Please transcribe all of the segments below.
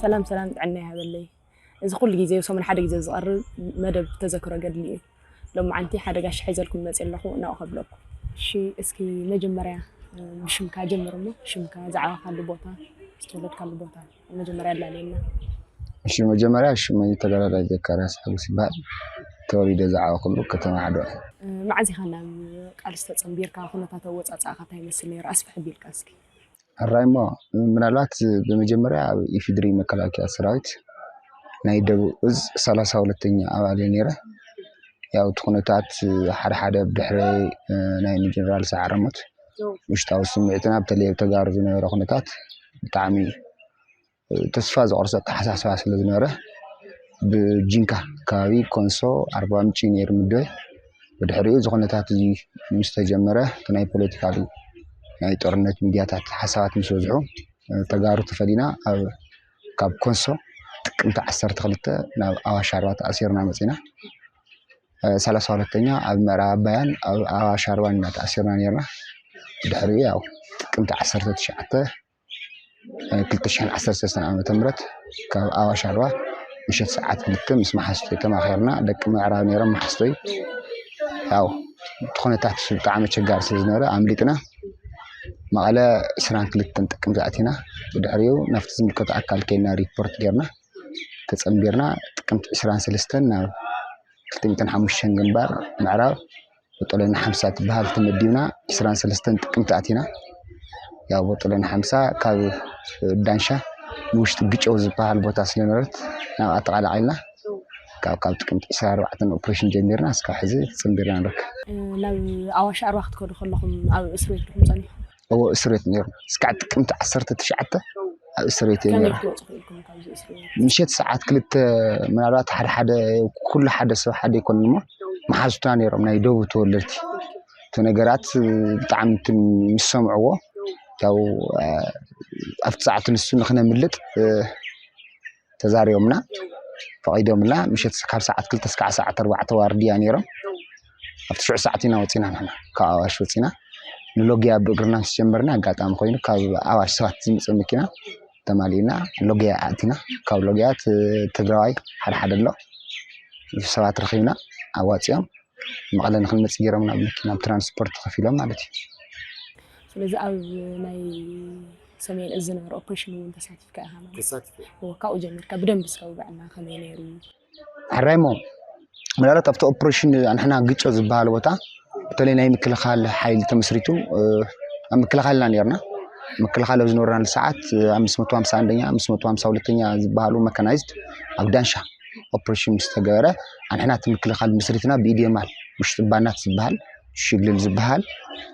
ሰላም ሰላም፣ ጥዕና ይሃበለይ። እዚ ኩሉ ግዜ ሰሙን ሓደ ግዜ ዝቐርብ መደብ ተዘክሮ ገድሊ እዩ። ሎማዓንቲ ሓደ ጋሻ ሒዘልኩም መፅእ ኣለኹ፣ ናብኡ ከብለኩም። እሺ፣ እስኪ መጀመርያ ብሽምካ ጀምር እሞ፣ ሽምካ፣ ዝዓበኻሉ ቦታ፣ ዝተወለድካሉ ቦታ መጀመርያ ኣላለየና። እሺ፣ መጀመርያ ሽመይ ተጋዳላይ ዘካርያስ ሓጎስ ይበሃል። ተወሊደ ዝዓበኹሉ ከተማ ዓድዋ። መዓዝ ኢኻ ናብ ቃልሲ ተፀንቢርካ? ኩነታት ኣወፃፅኣኻ እንታይ ይመስል ነይሩ? ኣስፍሕ ኣቢልካ እስኪ። ሕራይ እሞ፣ ምናልባት ብመጀመርያ ኣብ ኢፌድሪ መከላከያ ሰራዊት ናይ ደቡብ እዝ ሰላሳ ሁለተኛ ኣባል እየ ነይረ። ያው እቲ ኩነታት ሓደ ሓደ ብድሕሪ ናይ ጀነራል ሰዓረ ሞት ውሽጣዊ ስምዒትና፣ በተለይ ኣብ ተጋሩ ዝነበረ ኩነታት ብጣዕሚ ተስፋ ዘቑርፅ ኣተሓሳስባ ስለ ዝነበረ፣ ብጂንካ ከባቢ ኮንሶ ኣርባ ምንጪ ነይሩ ምድበይ። ብድሕሪኡ እዚ ኩነታት እዚ ምስ ተጀመረ፣ እቲ ናይ ፖለቲካል ናይ ጦርነት ሚድያታት ሓሳባት ምስ በዝሑ፣ ተጋሩ ተፈሊና ኣብ ካብ ኮንሶ ጥቅምቲ ዓሰርተ ክልተ ናብ ኣዋሽ ኣርባ ተኣሲርና መፂና። ሰላሳ ሁለተኛ ኣብ ምዕራብ ኣባያን ኣብ ኣዋሽ ኣርባን ኢና ተኣሲርና ነርና። ብድሕሪኡ ያው ጥቅምቲ ዓሰርተ ትሽዓተ ክልተ ሽሕን ዓሰርተ ሰለስተን ዓመተ ምህረት ካብ ኣዋሽ ኣርባ ምሸት ሰዓት ክልተ ምስ መሓዝተይ ተማኺርና፣ ደቂ ምዕራብ ነይሮም መሓዝተይ። ያው እቲ ኩነታት ብጣዕሚ ኣቸጋሪ ስለ ዝነበረ ኣምሊጥና መቐለ ዕስራን ክልተን ጥቅምቲ ኣቲና። ብድሕሪኡ ናብቲ ዝምልከቶ ኣካል ከይድና ሪፖርት ጌርና ተፀንቢርና ጥቅምቲ ዕስራን ሰለስተን ናብ ክልተ ሚእትን ሓሙሽተን ግንባር ምዕራብ ቦጦሎኒ ሓምሳ ትበሃል ተመዲብና ዕስራን ሰለስተን ጥቅምቲ ኣቲና። ያው ቦጦሎኒ ሓምሳ ካብ ዳንሻ ንውሽጢ ግጨው ዝበሃል ቦታ ስለነበረት ናብኣ ተቐላቒልና። ካብ ካብ ጥቅምቲ ዕስራን ኣርባዕተን ኦፕሬሽን ጀሚርና እስካብ ሕዚ ተፀንቢርና ንርከብ። ናብ ኣዋሽ ኣርባ ክትከዱ ከለኹም ኣብ እስር ቤት ዲኹም ፀኒኹም? እዎ፣ እስር ቤት ነይሩ። እስካዕ ጥቅምቲ ዓሰርተ ትሽዓተ ኣብ እስር ቤት እየ ከመይ ነይሩ። ክትወፁ ክኢልኩም ካብዚ እስር ቤት? ምሸት ሰዓት ክልተ ምናልባት ሓደ ሓደ፣ ኩሉ ሓደ ሰብ ሓደ ኣይኮነን እሞ መሓዙትና ነይሮም ናይ ደቡብ ተወለድቲ። እቲ ነገራት ብጣዕሚ እንትን ምስ ሰምዕዎ ያው ኣብቲ ሰዓት ንሱ ንክነምልጥ ተዛሪቦምና ፈቒዶምልና። ምሸት ካብ ሰዓት ክልተ እስካዕ ሰዓት ኣርባዕተ ዋርድያ ነይሮም። ኣብቲ ሽዑ ሰዓት ኢና ወፂና ንሕና ካብ ኣዋሽ ወፂና ንሎጊያ ብእግርና ምስ ጀመርና ኣጋጣሚ ኮይኑ ካብ ኣዋሽ ሰባት ዝመፀ መኪና ተማሊእና ሎጊያ ኣእቲና። ካብ ሎጊያ እቲ ትግራዋይ ሓደ ሓደ ኣሎ ሰባት ረኺብና ኣዋፂኦም መቐለ ንክንመፅእ ገይሮምና ብመኪና ብትራንስፖርት ከፊሎም ማለት እዩ። ስለዚ ኣብ ናይ ሰሜን እዝ ዝነበረ ኦፕሬሽን እውን ተሳቲፍካ ኢኻ ማለት እዩ። እዎ፣ ካብኡ ጀሚርካ ብደንብ እስከ ውግዕና ከመይ ነይሩ? ሕራይ እሞ ምናልባት ኣብቲ ኦፕሬሽን ኣንሕና ግጮ ዝበሃል ቦታ በተለይ ናይ ምክልኻል ሓይሊ ተመስሪቱ ኣብ ምክልኻል ኢና ነርና። ምክልኻል ኣብ ዝነበርናሉ ሰዓት ኣምስት መቶ ሃምሳ ኣንደኛ ኣምስት መቶ ሃምሳ ሁለተኛ ዝበሃሉ መካናይዝድ ኣብ ዳንሻ ኦፕሬሽን ምስ ተገበረ ኣንሕና እቲ ምክልኻል መስሪትና ብኢድየማል ውሽጢ ባናት ዝበሃል ሽግልል ዝበሃል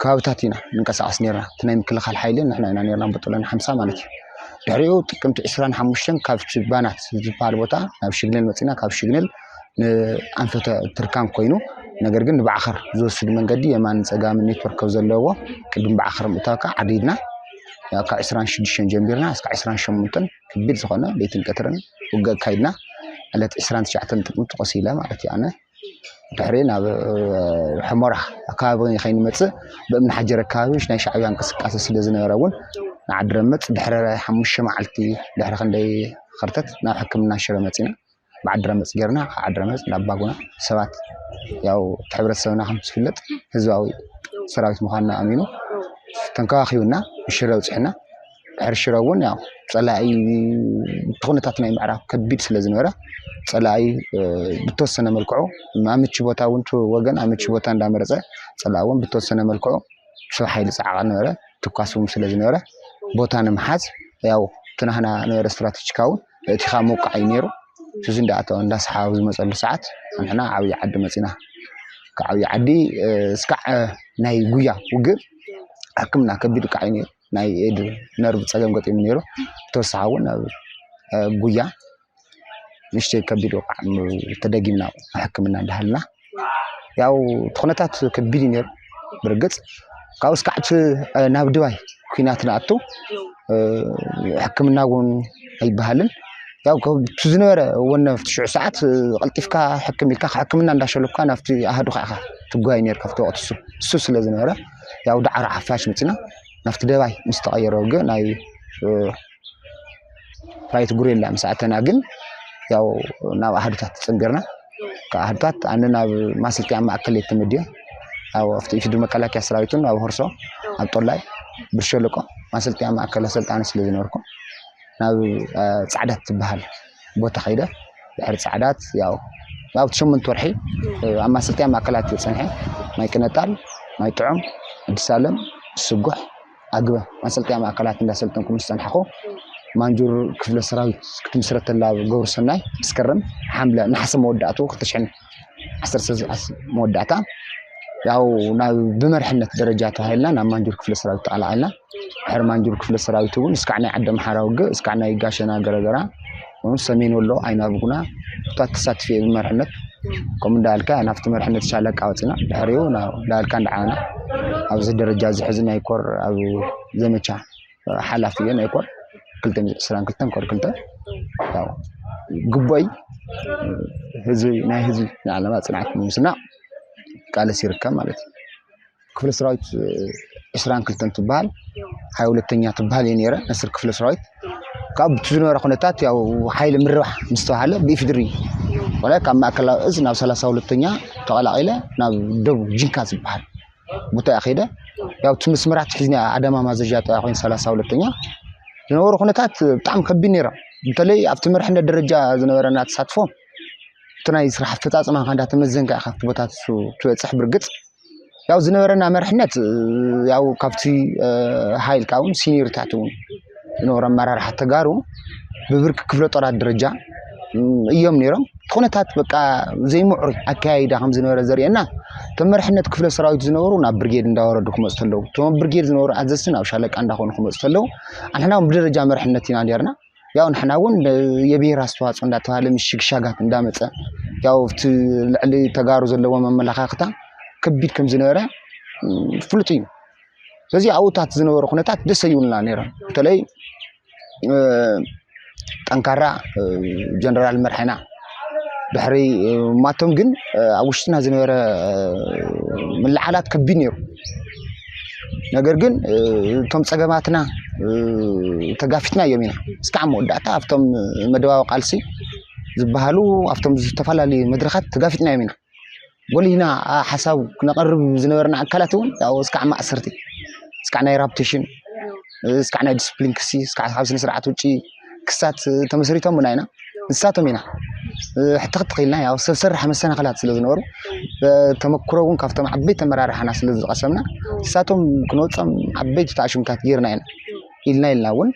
ከባብታት ኢና ንንቀሳቐስ ነርና። እቲ ናይ ምክልኻል ሓይሊ ንሕና ኢና ነርና ቦጦሎኒ ሓምሳ ማለት እዩ። ድሕሪኡ ጥቅምቲ ዕስራን ሓሙሽተን ካብ ባናት ዝበሃል ቦታ ናብ ሽግልል መፂና ካብ ሽግልል ንኣንፈተ ትርካን ኮይኑ ነገር ግን ንባዕኸር ዝወስድ መንገዲ የማን ፀጋምን ኔትወርክ ካብ ዘለዎ ቅድሚ ባዕኸር ምእታው ከዓ ዓዲድና ካብ ዕስራን ሽዱሽተን ጀሚርና እስካ ዕስራን ሸሞንተን ከቢድ ዝኾነ ለይትን ቀትርን ውግእ ኣካይድና ዕለት ዕስራን ትሽዓተን ጥቅምቲ ቆሲለ ማለት እዩ ኣነ ድሕሪ ናብ ሕሞራ ኣካባቢ ከይንመፅእ ብእምኒ ሓጀር ኣካባቢ ናይ ሻዕብያ እንቅስቃሴ ስለ ዝነበረ እውን ንዓዲ ረመፅ ድሕሪ ሓሙሽተ መዓልቲ ድሕሪ ክንደይ ኸርተት ናብ ሕክምና ሽረ መፂና ብዓዲ ረመፅ ገይርና ካብ ዓዲ ረመፅ ናብ ባጉና ሰባት ያው እቲ ሕብረተሰብና ከም ዝፍለጥ ህዝባዊ ሰራዊት ምዃንና ኣሚኑ ተንከባኺቡና ሽረ ኣውፅሕና ድሕሪ ሽረ እውን ያው ፀላኢ እቲ ኩነታት ናይ ምዕራብ ከቢድ ስለ ዝነበረ ፀላኢ ብተወሰነ መልክዑ ኣምቺ ቦታ እውን እቲ ወገን ኣምቺ ቦታ እንዳመረፀ ፀላኢ እውን ብተወሰነ መልክዑ ሰብ ሓይሊ ፀዓቐ ነበረ ትኳስ እውን ስለ ዝነበረ ቦታ ንምሓዝ ያው እቲ ናህና ነበረ ስትራተጂካ እውን እቲ ካብ ምውቃዕ እዩ ነይሩ። እቲ እዚ እንዳኣተወ እንዳሰሓ ኣብ ዝመፀሉ ሰዓት ንሕና ዓብዪ ዓዲ መፂና። ካብ ዓብዪ ዓዲ እስካዕ ናይ ጉያ ውግእ ሕክምና ከቢድ ውቃዕ እዩ ነይሩ። ናይ ኤድ ነርቭ ፀገም ገጢሙ ነይሩ። ብተወሳኺ እውን ኣብ ጉያ ንእሽተይ ከቢድ ወቃዕ ተደጊምና ሕክምና እንዳሃልና ያው እቲ ኩነታት ከቢድ እዩ ነይሩ። ብርግፅ ካብኡ እስካዕ እቲ ናብ ድባይ ኩናት ንኣቱ ሕክምና እውን ኣይበሃልን። ያው እቲ ዝነበረ ወነ ኣብቲ ሽዑ ሰዓት ቀልጢፍካ ሕክም ኢልካ ሕክምና እንዳሸለብካ ናብቲ ኣሃዱኻ ኢኻ ትጓየ ነርካ ኣብቲ ወቅቲ እሱ እሱ ስለ ዝነበረ ያው ዳዕሮ ሓፋሽ መፂና ናብቲ ደባይ ምስ ተቐየረ ውግእ ናይ ራይት ጉሬላ ምስ ኣተና ግን ያው ናብ ኣሃዱታት ተጸንቢርና። ካብ ኣሃዱታት ኣነ ናብ ማሰልጠኛ ማእከል እየ ተመድየ። ኣብ ኣብቲ ኢፌዴሪ መከላከያ ሰራዊትን ኣብ ሆርሶ ኣብ ጦላይ ብር ሸለቆ ማሰልጠኛ ማእከል ኣሰልጣኒ ስለ ዝነበርኩ ናብ እ፣ ጻዕዳት ትበሃል ቦታ ከይደ። ድሕሪ ጻዕዳት ያው ኣብ ሸሞንተ ወርሒ እ፣ ኣብ ማሰልጠኛ ማእከላት እየ ጸኒሐ። ማይ ቅነጣል፣ ማይ ጥዑም፣ ኣዲስ ኣለም፣ ስጉሕ፣ ኣግበ ማሰልጠኛ ማእከላት እንዳሰልጠንኩ ምስ ጸናሕኩ ማንጁር ክፍለ ሰራዊት ክትምስረተላ ገብሩ ሰናይ መስከረም ሓምለ ነሓሰ መወዳእቱ ክልተ ሽሕን ዓሰርተ ሰለስተ መወዳእታ ያው ናብ ብመርሕነት ደረጃ ተባሂልና ናብ ማንጁር ክፍለ ሰራዊት ተቐላቐልና። ድሕሪ ማንጁር ክፍለ ሰራዊት እውን እስካዕ ናይ ዓዲ ኣምሓራ ውግእ እስካዕ ናይ ጋሸና ገረገራ እውን ሰሜን ወሎ ኣይናብጉና እታ ተሳትፊ እየ ብመርሕነት ከምኡ እንዳልካ ናብቲ መርሕነት ሻለቃ ወፂና ድሕሪኡ ናብ እንዳልካ እንዳዓበና ኣብዚ ደረጃ እዚ ሕዚ ናይ ኮር ኣብ ዘመቻ ሓላፊ እየ ናይ ኮር ክልተ ሚእቲ ዕስራን ክልተን ኮር ክልተ ያው ግቦይ ህዝቢ ናይ ህዝቢ ንዓለማ ፅንዓት ንምስናዕ ቃለስ ይርከብ ማለት እዩ። ክፍለ ሰራዊት ዕስራን ክልተን ትበሃል ሃያ ሁለተኛ ትበሃል እየ ነይረ ነስር ክፍለ ሰራዊት ካብ እቲ ዝነበረ ኩነታት ያው ሓይሊ ምርባሕ ምስ ተባሃለ ብኢፍድሪ ወላ ካብ ማእከላዊ እዝ ናብ ሰላሳ ሁለተኛ ተቐላቒለ ናብ ደቡብ ጅንካ ዝበሃል ቦታ እያ ከይደ ያው እቲ መስመራት ሒዝና ኣዳማ ማዘዣ ጥያ ኮይኑ ሰላሳ ሁለተኛ ዝነበሩ ኩነታት ብጣዕሚ ከቢድ ነይሮም በተለይ ኣብቲ መርሕነት ደረጃ ዝነበረና ተሳትፎ እቲ ናይ ስራሕ ኣፈፃፅማ ከ እንዳተመዘንካ ኢኻ ኣብቲ ቦታት እሱ ትበፅሕ ብርግፅ ያው ዝነበረና መርሕነት ያው ካብቲ ሃይል ካብውን ሲኒርታት እውን ዝነበሩ ኣመራርሓ ተጋሩ ብብርኪ ክፍለ ጦራት ደረጃ እዮም ነይሮም እቲ ኩነታት በቃ ዘይምዕሩይ ኣካያይዳ ከም ዝነበረ ዘርእየና እቶም መርሕነት ክፍለ ሰራዊት ዝነበሩ ናብ ብርጌድ እንዳወረዱ ክመፁ ተለዉ እቶም ብርጌድ ዝነበሩ ኣዘዝቲ ናብ ሻለቃ እንዳኾኑ ክመፁ ተለዉ ኣንሕና እውን ብደረጃ መርሕነት ኢና ነርና ያው ንሕና እውን የብሔር ኣስተዋፅኦ እንዳተባሃለ ምሽግሻጋት እንዳመፀ ያው እቲ ልዕሊ ተጋሩ ዘለዎ መመላኻኽታ ከቢድ ከም ዝነበረ ፍሉጥ እዩ ስለዚ ኣብኡታት ዝነበሩ ኩነታት ደስ ኣይብሉና ነይሮም በተለይ ጠንካራ ጀነራል መርሐና ድሕሪ ማቶም ግን ኣብ ውሽጥና ዝነበረ ምልዓላት ከቢድ ነይሩ ነገር ግን እቶም ፀገማትና ተጋፊጥና እዮም ኢና እስካዕ መወዳእታ ኣብቶም መደባዊ ቃልሲ ዝበሃሉ ኣብቶም ዝተፈላለዩ መድረኻት ተጋፊጥና እዮም ኢና ጎሊህና ሓሳብ ክነቐርብ ዝነበርና ኣካላት እውን ያው እስካዕ ማእሰርቲ እስካዕ ናይ ራፕቴሽን እስካዕ ናይ ዲስፕሊን ክሲ እስካዕ ካብ ስነ ስርዓት ውጪ ክሳት ተመስሪቶምና ኢና ንሳቶም ኢና ሕትኽት ኽኢልና ያው ሰብ ሰራሕ መሰናኽላት ስለ ዝነበሩ ተመክሮ እውን ካብቶም ዓበይቲ ኣመራርሓና ስለ ዝቐሰምና ንሳቶም ክንወፆም ዓበይቲ ተኣሽምታት ጌርና ኢና ኢልና ኢልና እውን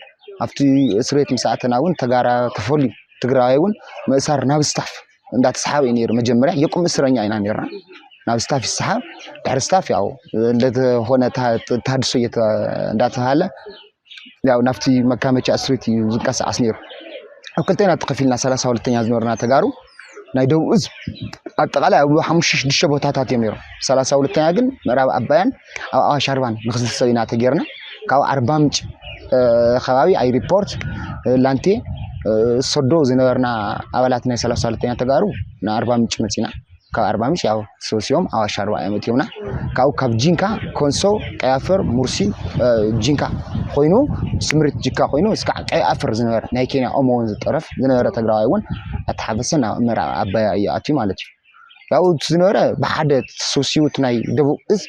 ኣብቲ እስር ቤት ምስ ኣተና እውን ተጋራ ተፈልዩ ትግራዋይ እውን ምእሳር ናብ ስታፍ እንዳተስሓበ እዩ ነይሩ መጀመርያ የቁም እስረኛ ኢና ነርና ናብ ስታፍ ይስሓብ ድሕሪ ስታፍ ያው እንደተኾነ ተሃድሶ እንዳተባሃለ ያው ናብቲ መካመቻ እስር ቤት እዩ ዝንቀሳቀስ ነይሩ ኣብ ክልተ ኢና ተኸፊልና ሰላሳ ሁለተኛ ዝነበርና ተጋሩ ናይ ደቡብ እዝ ኣጠቃላይ ኣብ ሓሙሽተ ሽዱሽተ ቦታታት እዮም ነይሮም ሰላሳ ሁለተኛ ግን ምዕራብ ኣባያን ኣብ ኣዋሽ ኣርባን ንክስሰብ ኢና ተጌርና ካብ ኣርባ ምንጭ ከባቢ ኣይሪፖርት ላንቴ ሶዶ ዝነበርና ኣባላት ናይ ሰላሳ ሁለተኛ ተጋሩ ንኣርባ ምንጭ መፂና ካብ ኣርባ ምንጭ ያው ሰብሲቦም ኣዋሽ ኣርባ እዮም እትዮምና ካብኡ ካብ ጂንካ ኮንሶ ቀያፈር ሙርሲ ጂንካ ኮይኑ ስምሪት ጂካ ኮይኑ እስካዕ ቀይ ኣፈር ዝነበረ ናይ ኬንያ ኦሞ ወንዝ ጠረፍ ዝነበረ ትግራዋይ እውን ኣተሓፈሰ ናብ ምዕራብ ኣባያ እዩ ኣትዩ ማለት እዩ ያው እቲ ዝነበረ ብሓደ ተሰብሲቡ እቲ ናይ ደቡብ እዝ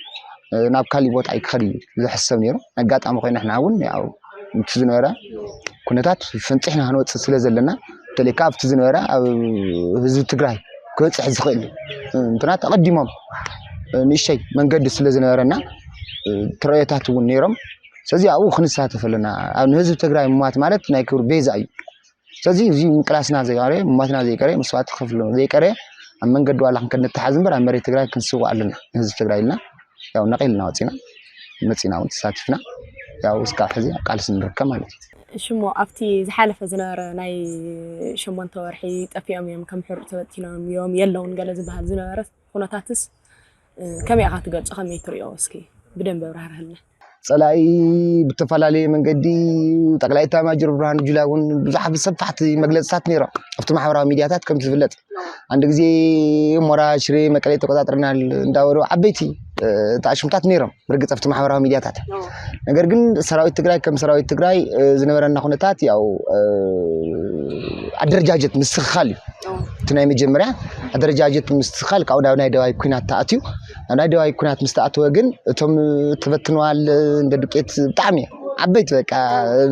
ናብ ካሊእ ቦታ ኣይክኸድ እዩ ዝሕሰብ ነይሩ ኣጋጣሚ ኮይኑ ንሕና እውን ያው እቲ ዝነበረ ኩነታት ፈንፂሕና ክንወፅእ ስለ ዘለና በተለይ ካብቲ ዝነበረ ኣብ ህዝቢ ትግራይ ክበፅሕ ዝኽእል እንትናት ኣቐዲሞም ንእሽተይ መንገዲ ስለ ዝነበረና ትረዮታት እውን ነይሮም ስለዚ ኣብኡ ክንሳተፍ ኣለና ኣብ ንህዝቢ ትግራይ ምማት ማለት ናይ ክብሪ ቤዛ እዩ ስለዚ እዚ ምቅላስና ዘይቀረ ምማትና ዘይቀረ መስዋዕቲ ክፍሎ ዘይቀረ ኣብ መንገዲ ዋላ ክንከድ ንተሓዝ እምበር ኣብ መሬት ትግራይ ክንስዋ ኣለና ንህዝቢ ትግራይ ኢልና ያው ነቒልና ወፂና መፂና እውን ተሳቲፍና ያው እስካብ ሕዚ ኣብ ቃልሲ ንርከብ ማለት እዩ ሽሞ ኣብቲ ዝሓለፈ ዝነበረ ናይ ሸሞንተ ወርሒ ጠፊኦም እዮም ከም ሕሩጭ ተበቲኖም እዮም የለውን ገለ ዝበሃል ዝነበረ ኩነታትስ ከመይ ኢኻ ትገልፆ ከመይ ትሪኦ እስኪ ብደንብ ኣብራህርህልና ጸላኢ ብተፈላለየ መንገዲ ጠቅላይ ኤታማጆር ብርሃኑ ጁላ እውን ብዙሓት ሰፋሕቲ መግለጽታት ነይሮም ኣብቲ ማሕበራዊ ሚድያታት። ከም ዝፍለጥ፣ አንድ ጊዜ ሞራ ሽሬ መቀሌ ተቆጣጥረናል እንዳበሉ ዓበይቲ ኣሽሙታት ነይሮም ብርግጽ ኣብቲ ማሕበራዊ ሚድያታት። ነገር ግን ሰራዊት ትግራይ ከም ሰራዊት ትግራይ ዝነበረና ኩነታት ያው ኣደረጃጀት ምስትኽኻል እዩ። እቲ ናይ መጀመርያ ኣደረጃጀት ምስትኽኻል ካብኡ ናብ ናይ ደባይ ኩናት ተኣትዩ። ናብ ናይ ደባይ ኩናት ምስ ተኣተወ ግን እቶም ተበትነዋል እንደ ዱቄት ብጣዕሚ ዓበይቲ በቃ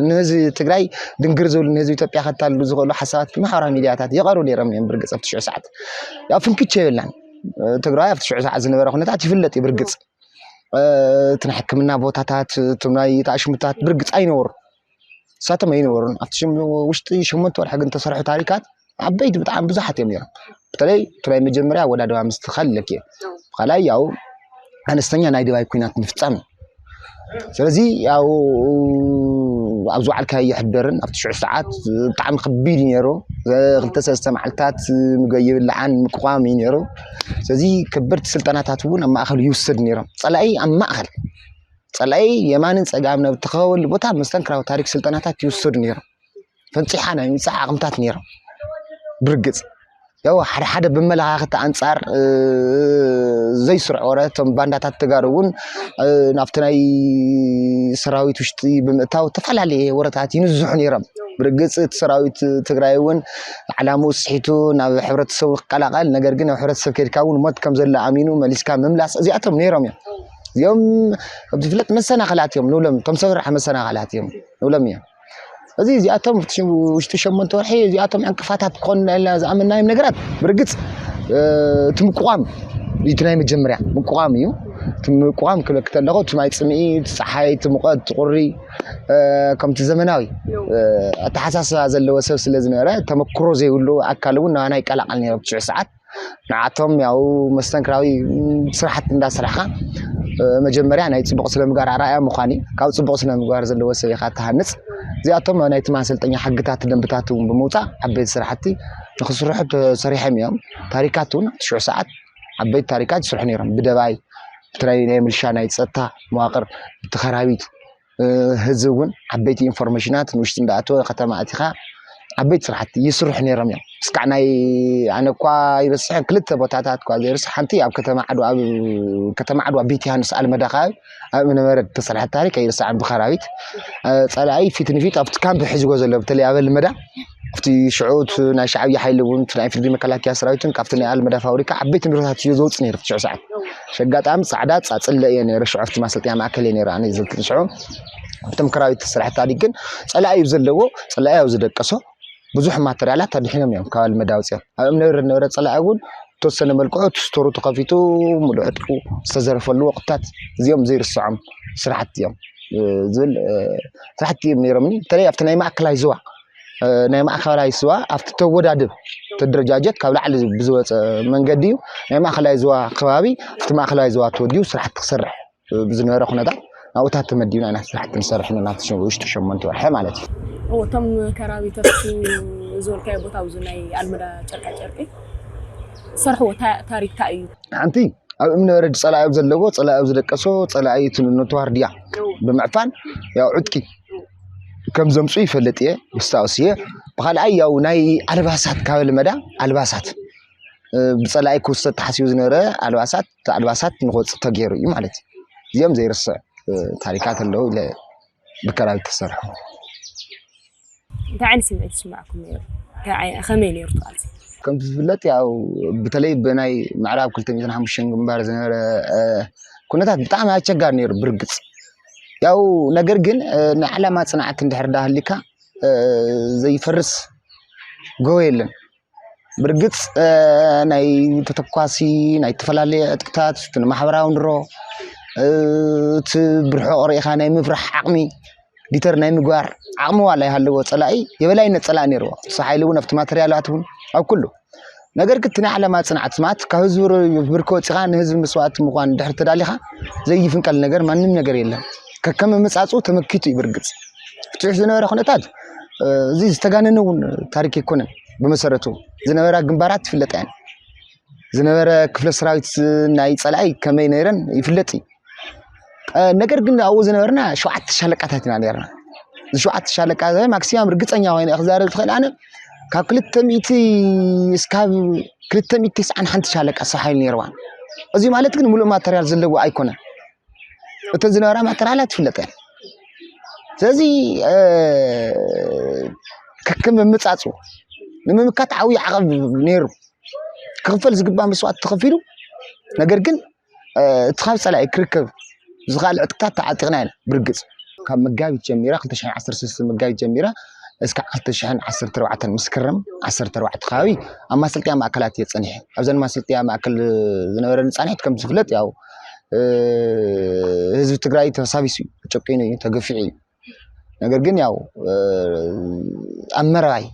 ንህዝቢ ትግራይ ድንግር ዝብሉ ንህዝቢ ኢትዮጵያ ከታልሉ ዝኽእሉ ሓሳባት ብማሕበራዊ ሚድያታት ይቐርቡ ነይሮም እዮም። ብርግጽ ኣብቲ ሽዑ ሰዓት ያው ፍንክች የብልናን። ትግራይ ኣብቲ ሽዑ ሰዓት ዝነበረ ኩነታት ይፍለጥ እዩ። ብርግጽ እቲ ናይ ሕክምና ቦታታት እቶም ናይ ተኣሽሙታት ብርግጽ ኣይነበሩ። እሳቶም ኣይነበሩን ኣብቲ ውሽጢ ሸሞንተ ወርሒ ግን ተሰርሑ ታሪካት ዓበይቲ ብጣዕሚ ብዙሓት እዮም ነይሮም። በተለይ እቲ ናይ መጀመርያ ወዳደባ ምስትኻል ለኪ ካልኣይ ያው ኣነስተኛ ናይ ድባይ ኩናት ምፍጻም። ስለዚ ያው ኣብ ዝወዓልካ ይሕደርን ኣብቲ ሽዑ ሰዓት ብጣዕሚ ከቢድ እዩ ነይሩ። ክልተ ሰለስተ መዓልታት ምግብ ይብልዓን ምቁቋም እዩ ነይሩ። ስለዚ ከበድቲ ስልጠናታት እውን ኣብ ማእኸል ይውሰድ ነይሮም። ጸላኢ ኣብ ማእኸል ጸላኢ የማንን ጸጋም ናብ ተኸበሉ ቦታ መስተንክራዊ ታሪክ ስልጠናታት ይውሰዱ ነይሮም። ፈንፂሓ ናይ ምምፃእ ዓቕምታት ነይሮም። ብርግፅ ያው ሓደ ሓደ ብመለኻኽቲ ኣንፃር ዘይስርዕ ወረ እቶም ባንዳታት ተጋሩ እውን ናብቲ ናይ ሰራዊት ውሽጢ ብምእታው ዝተፈላለየ ወረታት ይንዝሑ ነይሮም። ብርግፅ እቲ ሰራዊት ትግራይ እውን ዓላምኡ ስሒቱ ናብ ሕብረተሰቡ ክቀላቀል፣ ነገር ግን ናብ ሕብረተሰብ ከድካ እውን ሞት ከም ዘሎ ኣሚኑ መሊስካ ምምላስ እዚኣቶም ነይሮም እዮም። እዚኦም ከም ዝፍለጥ መሰናኸላት እዮም ንብሎም፣ እቶም ሰብ ስራሕ መሰናኸላት እዮም ንብሎም እዮም። እዚ እዚኣቶም ውሽጢ ሸሞንተ ወርሒ እዚኣቶም ዕንቅፋታት ክኾኑ ኢልና ዝኣመናዮም ነገራት ብርግፅ እቲ ምቁቋም እቲ ናይ መጀመርያ ምቁቋም እዩ። እቲ ምቁቋም ክብለክ ከለኹ እቲ ማይ ፅምኢ፣ እቲ ፀሓይ፣ እቲ ሙቐት፣ እቲ ቁሪ ከምቲ ዘመናዊ ኣተሓሳስባ ዘለዎ ሰብ ስለ ዝነበረ ተመክሮ ዘይብሉ ኣካል እውን ናባና ይቀላቀል ነይሩ ኣብቲ ሽዑ ሰዓት። ንዓቶም ያው መስተንክራዊ ስራሕቲ እንዳስራሕካ መጀመርያ ናይ ፅቡቅ ስነ ምግባር ኣርኣያ ምዃን እዩ። ካብ ፅቡቅ ስነ ምግባር ዘለዎ ሰብ ኢኻ ትሃንፅ። እዚኣቶም ናይ እቲ ማሰልጠኛ ሕግታት ደንብታት እውን ብምውፃእ ዓበይቲ ስራሕቲ ንክስርሑ ተሰሪሖም እዮም። ታሪካት እውን ኣብቲ ሽዑ ሰዓት ዓበይቲ ታሪካት ይስርሑ ነይሮም። ብደባይ ብትራይ ናይ ምልሻ ናይ ፀጥታ መዋቅር ብተኸራቢት ህዝቢ እውን ዓበይቲ ኢንፎርሜሽናት ንውሽጢ እንዳኣተወ ከተማ ኣቲኻ ዓበይቲ ስራሕቲ ይስርሑ ነይሮም እዮም። እስካዕ ናይ ኣነ እኳ ይርስሐን ክልተ ቦታታት እኳ ዘይርስ ሓንቲ ኣብ ከተማ ዓድዋ ኣብ ከተማ ዓድዋ ቤት ዮሃንስ ኣልመዳ ከባቢ ኣብ እምነበረድ ተሰርሐ ታሪክ ኣይርሳዕን። ብኸራቢት ፀላኢ ፊት ንፊት ኣብቲ ካምፕ ሒዝጎ ዘሎ በተለይ ኣብ ኣልመዳ ኣብቲ ሽዑ ናይ ሻዕብያ ሓይሊ እውን ናይ ፍርዲ መከላከያ ሰራዊትን ካብቲ ናይ ኣልመዳ ፋብሪካ ዓበይቲ ንብረታት እዩ ዘውፅእ ነይሩ ሽዑ ሰዓት ኣጋጣሚ ጻዕዳ ጻጽለ እየ ነይረ ሽዑ ኣብቲ ማሰልጠኛ ማእከል እየ ነይረ ኣነ ዘልክል ሽዑ ኣብቶም ክራዊት ስራሕቲ ኣዲግ ግን ጸላኢ እዩ ዘለዎ። ጸላኢ ኣብ ዝደቀሶ ብዙሕ ማተርያላት ኣድሒኖም እዮም ካብ ኣልመዳ ኣውፅኦም። ኣብ እምነበረድ ነበረ ጸላኢ እውን ተወሰነ መልክዑ ስቶሩ ተኸፊቱ ሙሉእ ዕጥቁ ዝተዘረፈሉ ወቅታት እዚኦም ዘይርስዖም ስራሕቲ እዮም ዝብል ስራሕቲ እዮም ነይሮምኒ። በተለይ ኣብቲ ናይ ማእከላይ ዝዋ ናይ ማእከላይ ዝዋ ኣብቲ ተወዳድብ ተደረጃጀት ካብ ላዕሊ ብዝወፀ መንገዲ እዩ። ናይ ማእከላይ ዝዋ ከባቢ ኣብቲ ማእከላይ ዝዋ ተወዲቡ ስራሕቲ ክሰርሕ ብዝነበረ ኩነታት ናብኡታት ተመዲብና ኢና ስራሕቲ ንሰርሕ ነና ውሽጢ ሸሞንተ ወርሒ ማለት እዩ። እቶም ከራቢት ኣብቲ ዝበልካዮ ቦታ ኣብዚ ናይ ኣልመዳ ጨርቃ ጨርቂ ዝሰርሕዎ ታሪክ እንታይ እዩ? ሓንቲ ኣብ እምነበረድ ፀላኢ ኣብ ዘለዎ ፀላኢ ኣብ ዝደቀሶ ፀላኢ ነቲ ዋርድያ ብምዕፋን ያው ዕጥቂ ከም ዘምፅኡ ይፈልጥ እየ የስታውስ እየ። ብካልኣይ ያው ናይ ኣልባሳት ካብ ኣልመዳ ኣልባሳት ብፀላኢ ክውሰድ ተሓሲቡ ዝነበረ ኣልባሳት እቲ ኣልባሳት ንክወፅእ ተገይሩ እዩ ማለት እዩ። እዚኦም ዘይርስዕ ታሪካት ኣለዉ ኢለ ብከራቢት ተሰርሑ። እንታይ ዓይነት ስምዒት ይስማዕኩም ነይሩ? እንታይ ዓይ- ከመይ ነይሩ እቲ ቃልሲ? ከምቲ ዝፍለጥ ያው በተለይ ብናይ ምዕራብ ክልተ ሚእትን ሓሙሽተን ግንባር ዝነበረ ኩነታት ብጣዕሚ ኣቸጋሪ ነይሩ ብርግፅ ያው ነገር ግን ናይ ዓላማ ፅንዓት እንድሕር ዳሃሊካ ዘይፈርስ ጎቦ የለን። ብርግፅ ናይ ተተኳሲ ናይ ዝተፈላለዩ ዕጥቅታት እቲ ንማሕበራዊ ንሮ እቲ ብርሑቕ ርኢኻ ናይ ምፍራሕ ዓቕሚ ዲተር ናይ ምግባር ዓቕሚ ዋላ ይሃለዎ ፀላኢ የበላይነት ፀላኢ ነይርዎ። እሱ ሓይሊ እውን ኣብቲ ማተርያላት እውን ኣብ ኩሉ ነገር ግን እቲ ናይ ዓላማ ፅንዓት ማለት ካብ ህዝቢ ብርኪ ወፂኻ ንህዝቢ መስዋእቲ ምኳን ድሕር ተዳሊኻ ዘይፍንቀል ነገር ማንም ነገር የለን። ከከም ምፃፁ ተመኪቱ እዩ ብርግፅ ፍትሕ ዝነበረ ኩነታት እዚ ዝተጋነነ እውን ታሪክ ኣይኮነን። ብመሰረቱ ዝነበራ ግንባራት ትፍለጥ እየን። ዝነበረ ክፍለ ሰራዊት ናይ ፀላኢ ከመይ ነይረን ይፍለጥ እዩ። ነገር ግን ኣብኡ ዝነበርና ሸውዓተ ሻለቃታት ኢና ነርና። እዚ ሸውዓተ ሻለቃ ማክሲማም ርግፀኛ ኮይነ ክዛረብ ዝኽእል ኣነ ካብ ክልተ ሚእቲ እስካብ ክልተ ሚእቲ ተስዓን ሓንቲ ሻለቃ ሰብ ሓይሊ ነርዋ። እዚ ማለት ግን ሙሉእ ማተርያል ዘለዎ ኣይኮነን። እተን ዝነበራ ማተርያላት ይፍለጠ። ስለዚ ከከም ምምፃፁ ንምምካት ዓብዪ ዓቐብ ነይሩ። ክኽፈል ዝግባእ መስዋእቲ ተኸፊሉ። ነገር ግን እቲ ካብ ፀላኢ ክርከብ ዝኽእል ዕጥቅታት ተዓጢቕና ኢና። ብርግፅ ካብ መጋቢት ጀሚራ ክልተ ሽሕን ዓሰርተ ሰለስተ መጋቢት ጀሚራ እስካብ ክልተ ሽሕን ዓሰርተ ኣርባዕተን መስከረም ዓሰርተ ኣርባዕተ ከባቢ ኣብ ማሰልጠያ ማእከላት እየ ፀኒሐ። ኣብዘን ማሰልጠያ ማእከል ዝነበረኒ ፃንሒት ከም ዝፍለጥ ያው ህዝቢ ትግራይ ተሳቢሱ እዩ፣ ተጨቂኑ እዩ፣ ተገፊዑ እዩ። ነገር ግን ያው ኣብ መረባይ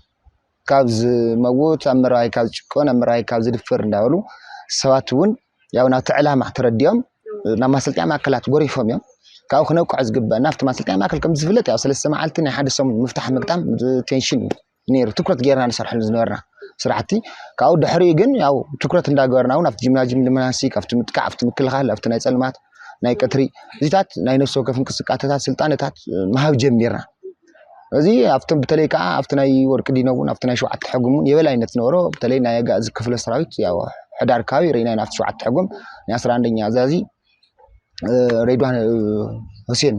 ካብ ዝመውት፣ ኣብ መረባይ ካብ ዝጭቆን፣ ኣብ መረባይ ካብ ዝድፈር እንዳበሉ ሰባት እውን ያው ናብቲ ዕላማ ተረዲኦም ናብ ማሰልጠያ ማእከላት ጎሪፎም እዮም። ካብኡ ክነብቅዖ ዝግበአና ኣብቲ ማሰልጠያ ማእከል ከም ዝፍለጥ ያው ሰለስተ መዓልቲ ናይ ሓደ ሰሙን ምፍታሕ ምግጣም ቴንሽን እዩ ነይሩ። ትኩረት ጌርና ንሰርሐሉ ዝነበርና ስራሕቲ ካብኡ ድሕሪኡ ግን ያው ትኩረት እንዳገበርና እውን ኣብቲ ጂምናጅም ልምናስቲክ ኣብቲ ምጥቃዕ ኣብቲ ምክልኻል ኣብቲ ናይ ፀልማት ናይ ቀትሪ እዚታት ናይ ነፍሲ ወከፍ እንቅስቃሴታት ስልጣነታት ምሃብ ጀሚርና። እዚ ኣብቶም በተለይ ከዓ ኣብቲ ናይ ወርቂ ዲኖ እውን ኣብቲ ናይ ሸውዓተ ሕጉም እውን የበላይነት ዝነበሮ በተለይ ናይ ኣጋዚ ክፍለ ሰራዊት ያው ሕዳር ከባቢ ርኢና ኢና ኣብቲ ሸውዓተ ሕጉም ናይ ኣስራ ኣንደኛ ኣዛዚ ሬድዋን ሁሴን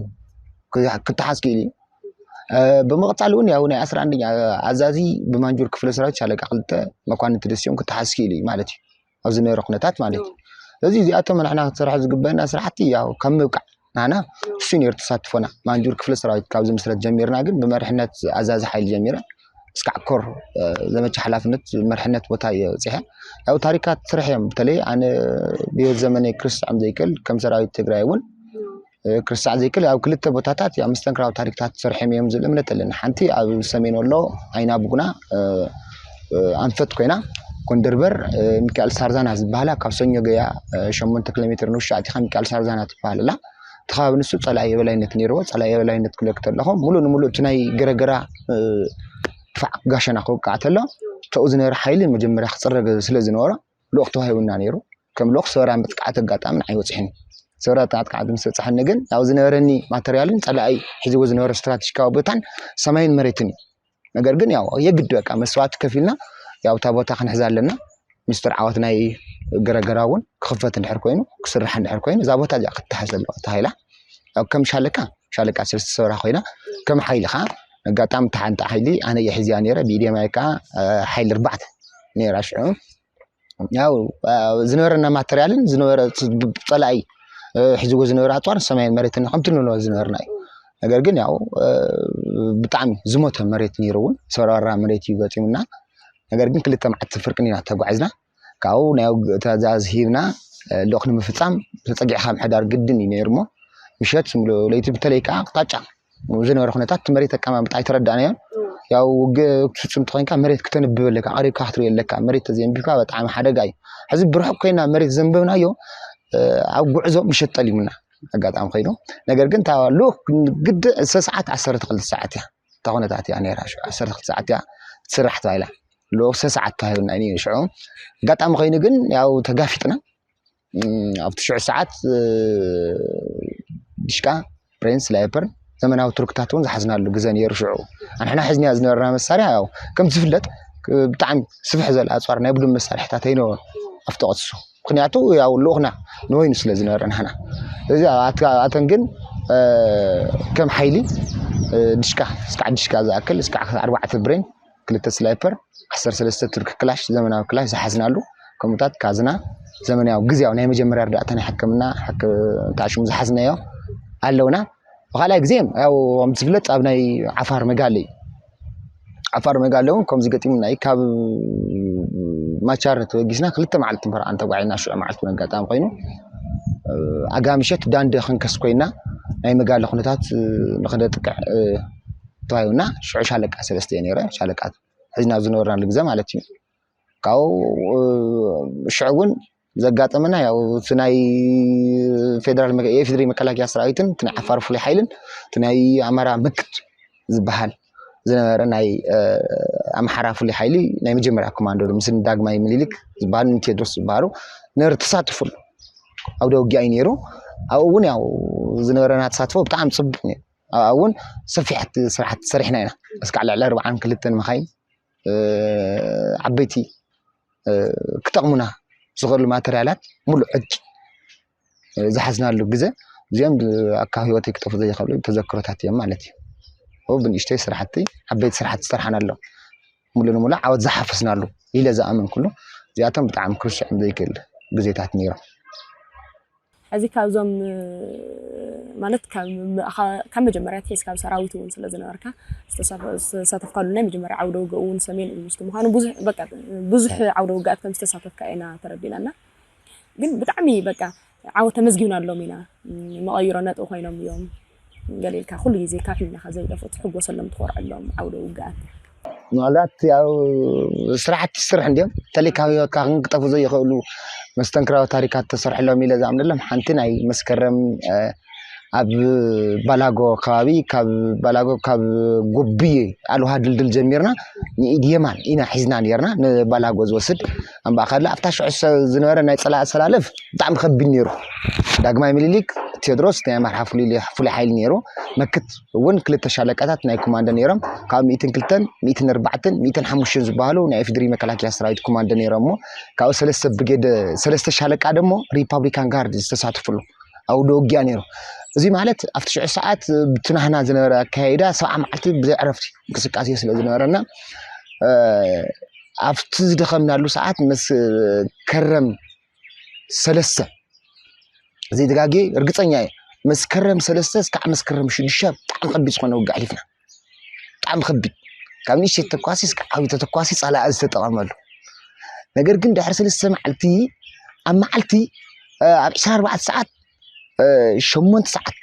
ክተሓዝ ክኢሉ እዩ። ብምቕፃል እውን ያው ናይ ኣስራ ኣንደኛ ኣዛዚ ብማንጁር ክፍለ ሰራዊት ሻለቃ ክልተ መኳንንቲ ደስዮም ክተሓዝ ክኢሉ እዩ ማለት እዩ። ኣብዚ ነረ ኩነታት ማለት እዩ። ስለዚ እዚኣቶም ንሕና ክትሰርሖ ዝግበአና ስራሕቲ ያው ካብ ምብቃዕ ናና እሱ ነይሩ ተሳትፎና። ማንጁር ክፍለ ሰራዊት ካብ ዝምስረት ጀሚርና ግን ብመርሕነት ኣዛዚ ሓይሊ ጀሚረ እስካዕ ኮር ዘመቻ ሓላፍነት መርሕነት ቦታ እየ በፂሐ። ያው ታሪካት ስራሕ እዮም። በተለይ ኣነ ብህይወት ዘመነይ ክርስዖም ዘይክእል ከም ሰራዊት ትግራይ እውን ክርስዕ ዘይክእል ኣብ ክልተ ቦታታት ኣብ መስተንክራዊ ታሪክታት ዝሰርሖም እዮም ዝብል እምነት ኣለኒ። ሓንቲ ኣብ ሰሜን ወሎ ዓይና ቡጉና ኣንፈት ኮይና ጎንደርበር ሚካኤል ሳርዛና ዝበሃላ ካብ ሰኞ ገያ ሸሞንተ ኪሎ ሜትር ንውሻ ኣቲኻ ሚካኤል ሳርዛና ትበሃል ኣላ። እቲ ከባቢ ንሱ ፀላኢ የበላይነት ነይርዎ። ፀላኢ የበላይነት ክብለክ ተለኹ ሙሉእ ንሙሉእ እቲ ናይ ገረገራ ድፋዕ ጋሸና ክወቃዕ ተሎ ተኡ ዝነበረ ሓይሊ መጀመርያ ክፅረገ ስለ ዝነበሮ ልኡኽ ተዋሂቡና ነይሩ። ከም ልኡኽ ሰበራ መጥቃዕቲ ኣጋጣሚ ንዓይ ወፂሕኒ። ሰበራ መጥቃዕቲ ምስ በፃሕኒ ግን ያው ዝነበረኒ ማተርያልን ፀላኢ ሒዝዎ ዝነበረ ስትራቴጂካዊ ቦታን ሰማይን መሬትን እዩ። ነገር ግን ያው የግድ በቃ መስዋዕቲ ከፊልና ያው እታ ቦታ ክንሕዛ ኣለና። ሚስጥር ዓወት ናይ ገረገራ እውን ክኽፈት እንድሕር ኮይኑ ክስራሕ እንድሕር ኮይኑ እዛ ቦታ እዚኣ ክትተሓዝ ኣለዋ ተባሂላ። ያው ከም ሻለቃ ሻለቃ ሰለስተ ሰበራ ኮይና ከም ሓይሊ ከዓ ኣጋጣሚ እታ ሓንቲ ሓይሊ ኣነ እየ ሒዝያ ነይረ ብኢድየ ማይ ከዓ ሓይሊ ኣርባዕተ ነይራ ሽዑ ያው ዝነበረና ማተርያልን ዝነበረ ፀላኢ ሒዝዎ ዝነበረ ኣፅዋር ሰማይን መሬትን ከምቲ ንብሎ ዝነበርና እዩ። ነገር ግን ያው ብጣዕሚ ዝሞተ መሬት ነይሩ እውን ሰራራ መሬት እዩ ገጢሙና። ነገር ግን ክልተ መዓልቲ ፍርቅን ኢና ተጓዒዝና። ካብኡ ናይ ውግእ ትእዛዝ ሂብና ልኡኽ ንምፍፃም ተፀጊዕካ ምሕዳር ግድን እዩ ነይሩ እሞ ምሸት ሙሉ ለይቲ በተለይ ከዓ ኣቕጣጫ ዝነበረ ኩነታት እቲ መሬት ኣቀማምጣ ኣይተረዳእናዮን። ያው ውግእ ክትፍፅም ተኮይንካ መሬት ክተንብብ ኣለካ፣ ቀሪብካ ክትርኢ ኣለካ። መሬት ተዘይንቢብካ ብጣዕሚ ሓደጋ እዩ። ሕዚ ብርሑቅ ኮይና መሬት ዘንበብናዮ ኣብ ጉዕዞ ምሸት ጠሊሙና ኣጋጣሚ ኮይኑ። ነገር ግን እታ ልኡክ ግዲ ሰዓት ዓሰርተ ክልተ ሰዓት እያ እታ ኩነታት እያ ነይራ። ሽዑ ዓሰርተ ክልተ ሰዓት እያ ትስራሕ ተባሂላ። ልኡክ ሰዓት ተባሂብና እዩ ሽዑ። ኣጋጣሚ ኮይኑ ግን ያው ተጋፊጥና ኣብቲ ሽዑ ሰዓት ድሽቃ ብሬን ስላይፐር ዘመናዊ ቱርክታት እውን ዝሓዝናሉ ግዘ ነይሩ ሽዑ ኣንሕና ሕዝንያ ዝነበርና መሳርያ ያው ከም ዝፍለጥ ብጣዕሚ ስፍሕ ዘለ ኣፅዋር ናይ ብዱን መሳርሕታት ኣይነበሩ ኣብቲ ቅሱ ምክንያቱ ያው ልኡኽና ንወይኑ ስለ ዝነበረ ንሕና እዚ ኣተን ግን ከም ሓይሊ ድሽቃ እስካዕ ድሽቃ ዝኣክል እስካዕ ኣርባዕተ ብሬን ክልተ ስላይፐር ዓሰርተ ሰለስተ ቱርክ ክላሽ ዘመናዊ ክላሽ ዝሓዝናሉ ከምኡታት ካዝና ዘመናዊ ግዜያዊ ናይ መጀመርያ እርዳእታ ናይ ሕክምና ታሽሙ ዝሓዝናዮ ኣለውና። ብካልኣይ ግዜ ያው ከም ዝፍለጥ ኣብ ናይ ዓፋር መጋለ እዩ። ዓፋር መጋለ እውን ከምዚ ገጢሙና እዩ። ካብ ማቻረ ተበጊስና ክልተ መዓልቲ እምበር ኣንተጓዒና ሽዑ መዓልቲ ኣጋጣሚ ኮይኑ ኣጋ ምሸት ዳንደ ክንከስ ኮይና ናይ መጋለ ኩነታት ንክደጥቅዕ ተባሂቡና ሽዑ ሻለቃ ሰለስተ እየ ነይረ ሻለቃ ሕዝና ዝነበርናሉ ግዜ ማለት እዩ። ካብኡ ሽዑ እውን ዘጋጠመና ያው እቲ ናይ ፌደራል የኢፌዴሪ መከላከያ ሰራዊትን እቲ ናይ ዓፋር ፍሉይ ሓይልን እቲ ናይ ኣማራ ምክት ዝበሃል ዝነበረ ናይ ኣምሓራ ፍሉይ ሓይሊ ናይ መጀመርያ ኮማንዶ ምስ ዳግማይ ምኒልክ ዝበሃሉ ንቴድሮስ ዝበሃሉ ነር ተሳትፉሉ ኣውደ ውጊያ እዩ ነይሩ። ኣብኡ እውን ያው ዝነበረና ተሳትፎ ብጣዕሚ ፅቡቅ ነይሩ። ኣብኣ እውን ሰፊሕ ስራሕቲ ሰሪሕና ኢና። እስካዕ ልዕሊ ኣርባዓን ክልተን መኻይን ዓበይቲ ክጠቕሙና ዝኽእሉ ማተርያላት ሙሉእ ዕጥቂ ዝሓዝናሉ ግዘ፣ እዚኦም ኣካብ ህይወተይ ክጠፉ ዘይኽእሉ ተዘክሮታት እዮም ማለት እዩ። ብንእሽተይ ስራሕቲ ዓበይቲ ስራሕቲ ዝሰርሓናሎም፣ ሙሉ ንሙሉ ዓወት ዝሓፈስናሉ ኢለ ዝኣመንኩሉ፣ እዚኣቶም ብጣዕሚ ክርስዖም ዘይክእል ግዜታት ነይሮም። ሕዚ ካብዞም ማለት ካብ መጀመርያ ትሒዝ ካብ ሰራዊት እውን ስለ ዝነበርካ ዝተሳተፍካሉ ናይ መጀመርያ ዓውደ ውግእ እውን ሰሜን እዩ ምስቲ ምኳኑ ብዙሕ ዓውደ ውግኣት ከም ዝተሳተፍካ ኢና ተረዲናና። ግን ብጣዕሚ በቃ ዓወት ተመዝጊብናሎም ኢና፣ መቐይሮ ነጥቢ ኮይኖም እዮም። ገለ ኢልካ ኩሉ ግዜ ካብ ሕልናኻ ዘይጠፍኡ ትሕጎሰሎም ትኾርዐሎም ዓውደ ውግኣት። ምናልባት ያው ስራሕቲ ስራሕ እንዲዮም ተለይ ካብ ህይወትካ ክንቅጠፉ ዘይኽእሉ መስተንክራዊ ታሪካት ተሰርሕሎም ኢለ ዝኣምነሎም ሓንቲ ናይ መስከረም ኣብ ባላጎ ከባቢ ካብ ባላጎ ካብ ጎብዬ ኣልውሃ ድልድል ጀሚርና ንኢድ የማን ኢና ሒዝና ነርና ንባላጎ ዝወስድ ኣምባእ ከላ ኣብታ ሽዑ ዝነበረ ናይ ፀላኢ ኣሰላለፍ ብጣዕሚ ከቢድ ነይሩ። ዳግማይ ምኒልክ ቴዎድሮስ ናይ ኣምሓራ ፍሉይ ሓይሊ ነይሩ። መክት እውን ክልተ ሻለቃታት ናይ ኮማንዶ ነይሮም። ካብ ሚእትን ክልተን ሚእትን ኣርባዕተን ሚእትን ሓሙሽተን ዝበሃሉ ናይ ኢፌዴሪ መከላከያ ሰራዊት ኮማንዶ ነይሮም እሞ ካብኡ ሰለስተ ብርጌድ ሰለስተ ሻለቃ ደሞ ሪፓብሊካን ጋርድ ዝተሳተፍሉ ኣውደ ውጊያ ነይሩ። እዚ ማለት ኣብቲ ሽዑ ሰዓት ብቲ ናህና ዝነበረ ኣካያይዳ ሰብዓ መዓልቲ ብዘይ ዕረፍቲ እንቅስቃሴ ስለ ዝነበረና ኣብቲ ዝደኸምናሉ ሰዓት መስከረም ሰለስተ ዘይተጋግየ እርግፀኛ እየ መስከረም ሰለስተ እስካዕ መስከረም ሽዱሽተ ብጣዕሚ ከቢድ ዝኾነ ውግእ ኣሕሊፍና። ብጣዕሚ ከቢድ ካብ ንእሽተይ ተተኳሲ እስካዕ ዓብዪ ተተኳሲ ፀላኢ ዝተጠቐመሉ። ነገር ግን ድሕሪ ሰለስተ መዓልቲ ኣብ መዓልቲ ኣብ ዕስራን ኣርባዕተን ሰዓት ሸሞንተ ሰዓት